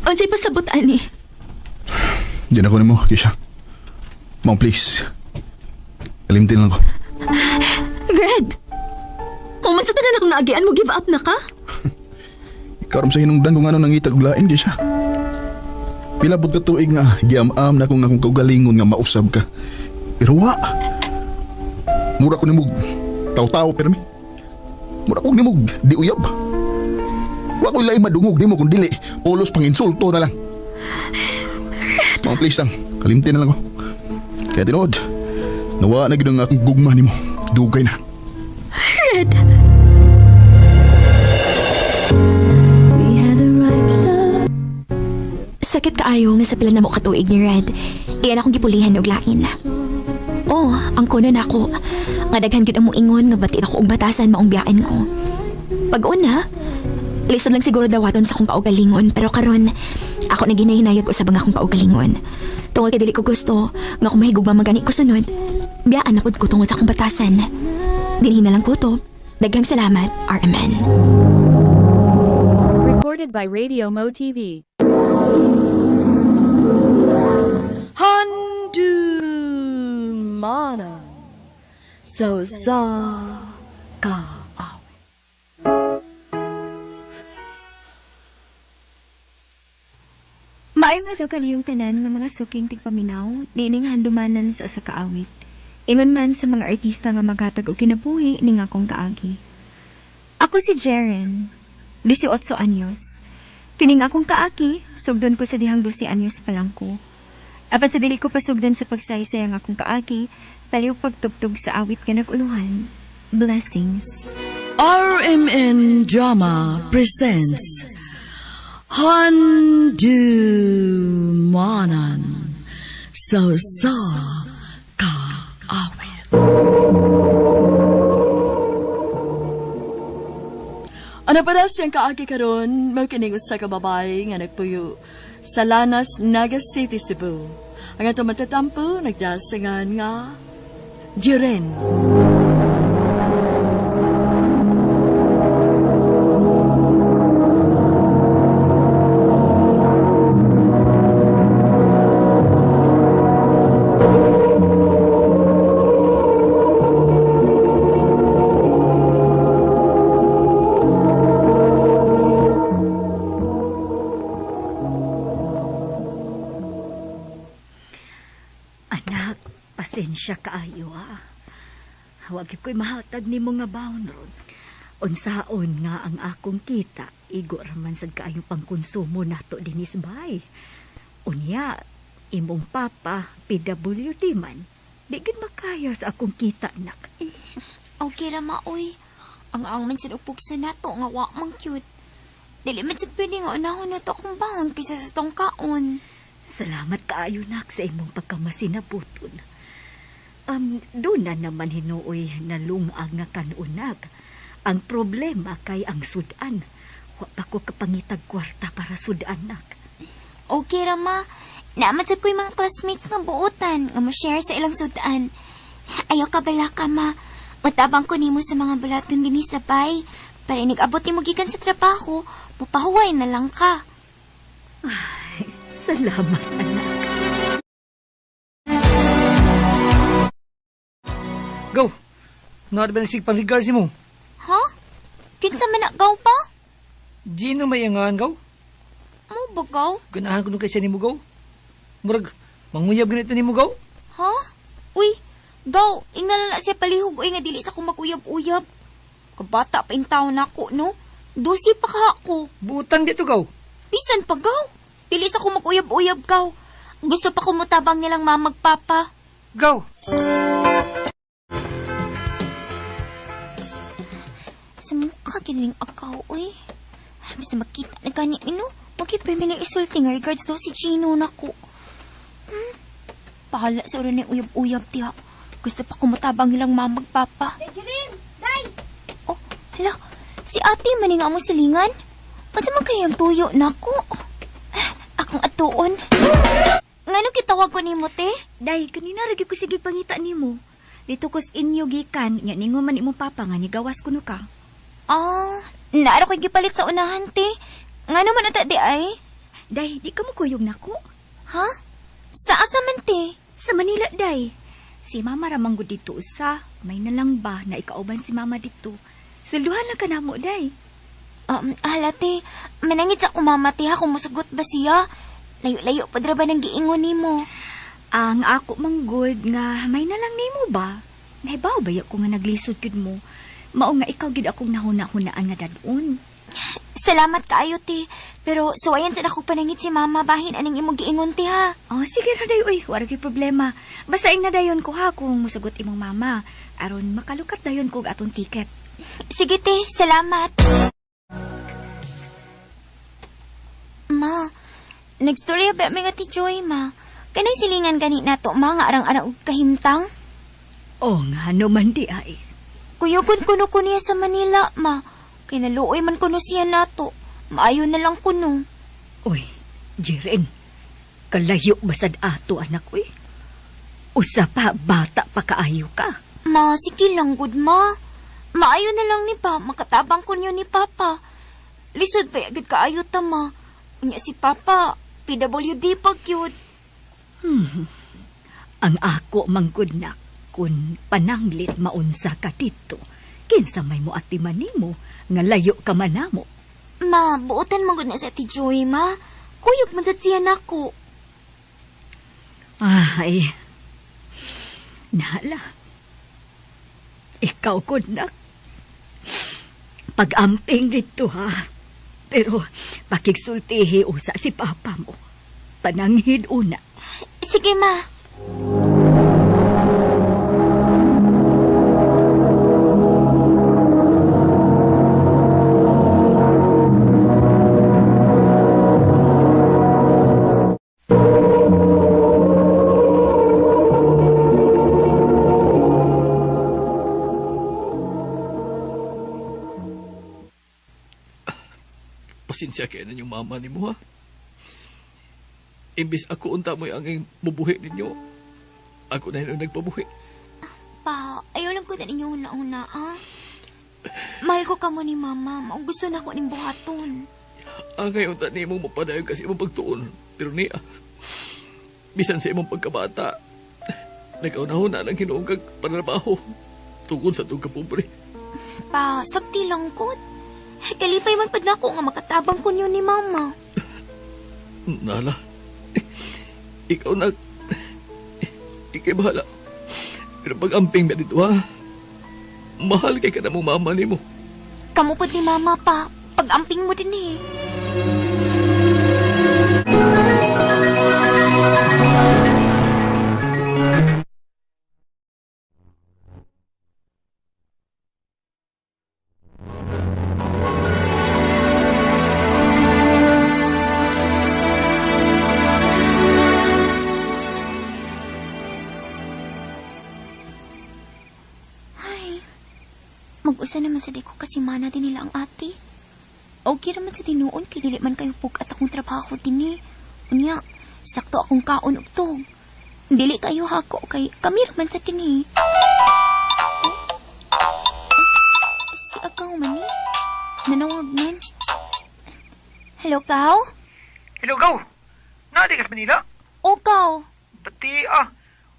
Unsay pasabot ani? Di na ko nimo, Kisha. Ma'am, please. Kalimtin lang ko. Red! Kung man sa tanan akong naagian mo, give up na ka? Ikaw ram sa hinungdan kung ano nangita og lain, Kisha. Pila pud ka tuig nga giam-am na kung akong kaugalingon nga mausab ka. Pero wa. Mura ko nimog taw-taw pero mi. Mura ko nimog di uyab. Wa ko lain madungog nimo kung dili pulos pang insulto na lang. Ma'am, please lang. Kalimtin na lang ko. Kaya tinuod, nawa na gid ang akong gugma nimo. Dugay na. Red! Sa Sakit kaayo nga sa pila na mo katuig ni Red. Iyan akong gipulihan og lain. Oh, ang kuno nako. Nga daghan gyud ang moingon nga bati ako og batasan maong biyaan ko. Pag una, lisod lang siguro dawaton sa akong kaugalingon pero karon ako na ginahinayag usab ang akong kaugalingon. Tungod kay dili ko gusto nga kung mahigugma magani ko sunod, biyaan na pud ko tungod sa akong batasan. Dinhi na lang ko to. Daghang salamat, RMN. Recorded by Radio Mo TV. Handumana sa usa ka awit. Maayong adlaw kaniyong tanan nga mga suking tigpaminaw, niining handumanan sa usa ka awit. Ingon man sa mga artista nga maghatag og kinabuhi ning akong kaagi. Ako si Jeren, 18 anyos. Kining akong kaagi, sugdon ko sa dihang 12 anyos pa lang ko. Apan sa dili ko pasugdan sa pagsaysay ang akong kaagi, paliw pagtugtog sa awit nga nag-uluhan. Blessings. RMN Drama presents Handumanan sa usa ka awit. Ano pa daw siyang kaagi karon, mao kining usa ka babae nga nagpuyo sa Lanas, Naga City, Cebu. Ang atong matatampo, nagdasingan nga Jiren. Anak, pasensya kaayo ah. Wag ko'y mahatag ni nga baon ron. Unsaon nga ang akong kita, igo raman sad kaayo pangkonsumo nato dinis bay. Unya, imong papa, PWD man. Di gid makaya sa akong kita, nak. Okay ra ma, oy. Ang ang man sad og pugso nato nga wa man cute. Dili man sad pwede nga unahon nato akong bangon kaysa sa tong kaon. Salamat kaayo nak sa imong pagkamasinabuton. Doon na naman hinuoy nalungag nga kanunak. Ang problema kay ang sudan. Wa pa ko kapangitag kwarta para sudan nak. Okay ra ma. Naaman sad ko'y mga classmates nga buotan nga mo share sa ilang sudan. Ayaw ka bala ka ma. Matabang ko nimo sa mga bulaton dinhi sa bay. Para inig-abot nimo gikan sa trabaho, mupahuway na lang ka. Ay, salamat anak. Go! Not ba nagsig panghigar si mo? Ha? Kinsa man na gaw pa? Di no mayangan, gaw. Mo ba gaw? Ganahan ko nung kaysa ni mo, gaw. Murag, manguyab ganito ni mo, gaw. Ha? Uy, gaw, ingala na siya palihog uy nga dili sa ko maguyab-uyab. Kabata pa in taon nako, no? Dusi pa ka ako. Butan dito, gaw. Bisan pa gaw. Dili sa ko maguyab-uyab gaw. Gusto pa ko mutabang nilang mamagpapa. Gaw! Sa mukha ginaling akaw, uy. Basta makita na gani, ino. Magkipirmi na isulti nga regards daw si Gino nako. Pahala sa oras ng uyab-uyab tiya. Gusto pa kumutabang nilang mamagpapa. Jerin! Day! Oh, hala. Si ate maning amo silingan. Unsa man kayang tuyo nako? Akong atuon. Ngano kitawag ko nimo te? Day, kanina ra gyud ko sige pangita nimo. Dito kos inyo gikan, nya ningon man imong papa nga nigawas kuno ka. Ah, naara ko'y gipalit sa unahan te. Ngano man ata di ay? Day, di ka mo kuyog nako. Ha? Sa asa man te? Sa Manila, day. Si mama ra man gud dito usa. May nalang ba na ikauban si mama dito. Swelduhan lang ka namo, day. Hala te, manangit sa kumama te ha kung musugot ba siya. Layo-layo pa dra ba nang giingon nimo? Ang ako manggod nga may nalang nimo ba? Nahibaw ba ko nga naglisod gyud mo? Mao nga ikaw gyud akong nahuna-hunaan nga dadon. Salamat kaayo te. Pero suwayan sa ako panangit si mama bahin aning imong giingon te ha. Oh, sige ra day uy, wala gyud problema. Basta ing nadayon ko ha kung musugot imong mama aron makalukat dayon kog atong ticket. Sige te, salamat. Ma, Nagstorya ba mi nga ti Joy, ma? Kanay silingan gani nato, ma, nga arang-arang og kahimtang? O nga no man di ay. Kuyugon kuno ko niya sa Manila, ma. Kay naluoy man kuno siya nato. Maayo na lang kuno. Uy, Jiren. Kalayo basad ato anak uy. Usa pa bata pa kaayo ka. Ma, sige lang gud, ma. Maayo na lang ni pa, makatabang ko niyo ni Papa. Lisod pa agad kaayo ta, ma. Unya si Papa, PWD pa cute. Ang ako manggod na kun pananglit maunsa ka dito. Kinsa may mo atiman nimo nga layo ka man namo. Ma, buotan man gud na sa Ate Joy, ma. Kuyog man sad siya nako. Ay. Nala. Ikaw ko nak. Pag-amping dito ha. Pero pakigsultihi usa si papa mo. Pananghid una. Sige, ma. Pasensya kayo na yung mama ni mo, ha? Imbis ako unta mo'y ang mubuhi ninyo, ako na yun ang nagpabuhi. Pa, ayaw lang ko na ninyo una-una, ah. Mahal ko kamo ni Mama. Maong gusto na ko ning buhaton. Ang ngayon ta nimo mapadayon kasi imong pagtuon. Pero niya, bisan sa imong pagkabata, nagaunahon na lang hinuong kag panrabaho tungkol sa itong kapobre. Pa, sakti lang ko. Kalipay man pad nako nga makatabang ko niyo ni Mama. Nala, ikaw na, ikay bahala. Pero pag-amping na dito, ha? Mahal kay ka na mong mama nimo. Kamu pod ni Mama pa. Pag-amping mo din eh. Ay, mag-usa naman sa di ko kasi mana din nila ang ate. Okay naman sa tinuon kay dili man kayo pug-at akong trabaho din eh. Unya, sakto akong kaon ug tug. Dili kayo hako kay kami raman sa tini. Si Agaw man eh. Nanawag man. Hello, Kaw? Hello, Gaw. Naa di ka sa Manila? O, Kaw. Pati,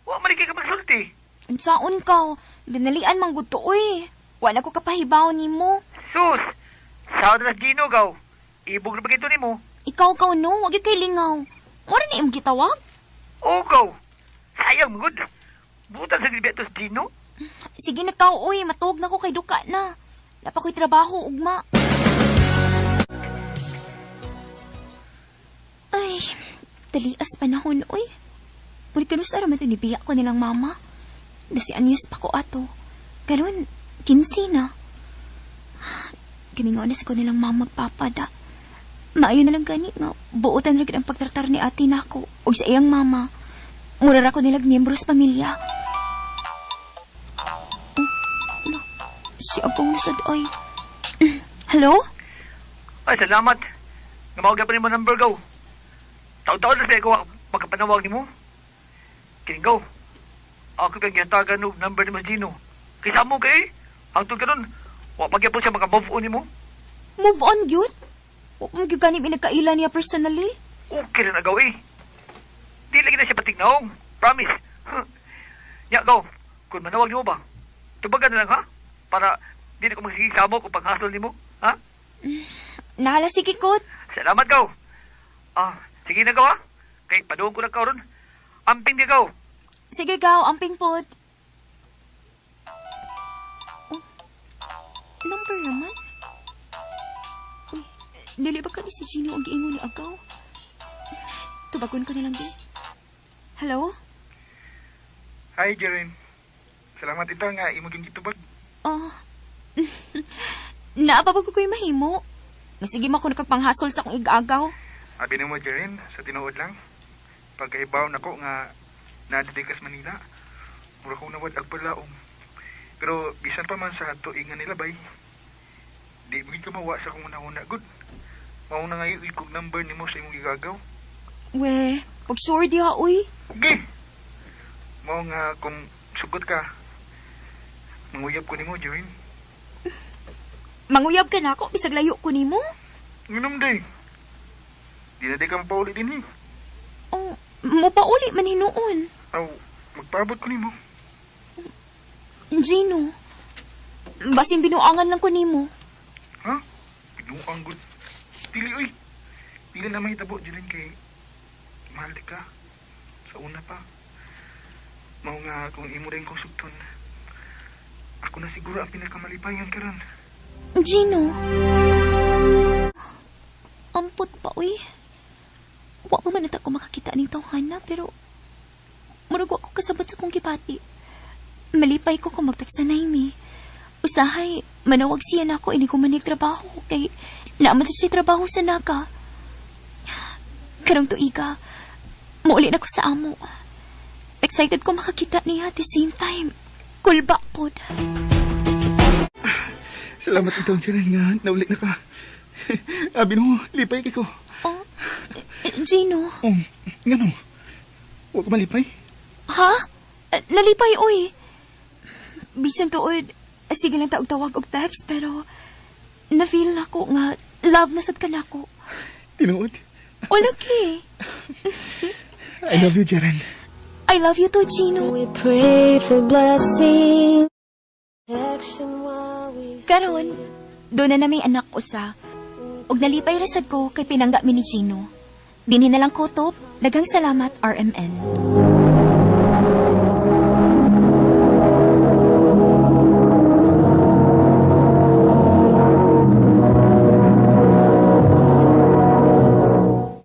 wa man kay ka magsulti. Unsaon, Kaw? Dinalian man gud to, oy. Wala ko kapahibaw nimo. Sus, sa na Gino, Gaw. Ibog na ba gito nimo? Ikaw, Kaw, no? Wag kay lingaw. Wala na imong gitawag? O, Gaw. Sayang, gud. Butan sa gilbi atos Gino. Sige na, Kaw, oy. Matuog na ko kay duka na. Napa ko'y trabaho, ugma. Ay, dalias panahon, oy. Ngunit kanus araman tinibiya ko nilang mama. Dasi anyos pa ko ato. Karon, 15 na. Gimingaw na sa ko nilang mama magpapada. Maayo na lang gani nga. Buotan ra gid ang pagtratar ni ate nako og sa iyang mama. Mura ra ko nilag miyembro sa pamilya. Oh, no. Si Agong nasad ay. Hello? Ay, salamat. Namawag pa nimo number, Gaw. Taon-taon na siya ko magkapanawag nimo. Kining, Gaw. Ako kang gihatagan og number ni Mas Gino. Kaysa mo kay, hangtod karon, wa pa gyapon siya maka-move on nimo. Move on, gyud? Wa pa man gyud gani mi nagkaila niya personally. Okay rin agaw eh. Di lagi na siya patignaong. Promise. Ya, Gaw. Kung manawag nimo ba, tubagan na lang ha? Para di na ko magsigisamo kung panghasol nimo. Ha? Nahala sige kot. Salamat, Gaw. Sige na, Gaw ha? Kay paduong ko na karon. Amping di, Gaw. Sige, Gaw. Amping pod. Oh, number naman? Uy, dili ba kani si Gino ang giingon ni Agaw? Tubagon ko na lang, di. Hello? Hi, Jeren. Salamat ito nga imo gyud gitubag. Oh. Naa pa ba ko ko'y mahimo? Masige man ko nakagpanghasol sa akong igagaw. Abi nimo, Jerin, sa tinuod lang. Pagkahibaw nako nga naa diri ka sa Manila, mura kong nawad-ag palaom. Pero bisan pa man sa tuig nga nilabay, di mo ka mawa sa akong una-una gud. Mao na ngayo ikog number nimo sa imong gigagaw. We, pag sure diha, uy. Okay. Mao nga kung sugot ka, manguyab ko nimo, Jerin. Manguyab ka nako, bisag layo ko nimo. Nginom day. Di na di ka mapauli din eh. Oh, mopauli man hinuon. Aw, magpaabot ko nimo. Gino, basin binuangan lang ko nimo. Ha? Binuang gud. Dili oy. Dili na mahitabo, Jerin, kay mahal di ka. Sa una pa. Mao nga kung imo rin kong sugton, ako na siguro ang pinakamalipayan karon. Gino. Ampot pa, uy. Wa pa man ko makakita ning tawhana, pero murag wa ko kasabot sa kong gibati. Malipay ko kung magteksa na mi. Usahay, manawag siya nako ini ko manig trabaho kay naaman sa siya trabaho sa Naga. Karong tuiga, muuli na ko sa amo. Excited ko makakita niya at the same time. Kulba pod. Salamat ikaw, Jerin, nga nauli na ka. Abi mo, lipay kay ko. Oh, Gino. Oh, ngano? Wa ka malipay? Ha? Nalipay, oy. Bisan tuod, sige lang taog tawag og text, pero na-feel nako nga love na sad ka nako. Tinuod. O lagi. I love you, Jeren. I love you too, Gino. We pray for blessing. Protection while we Karon, doon na naming anak usa. Ug nalipay ra sad ko kay pinangga mi ni Gino. Dinhi na lang kutob. Daghang salamat, RMN.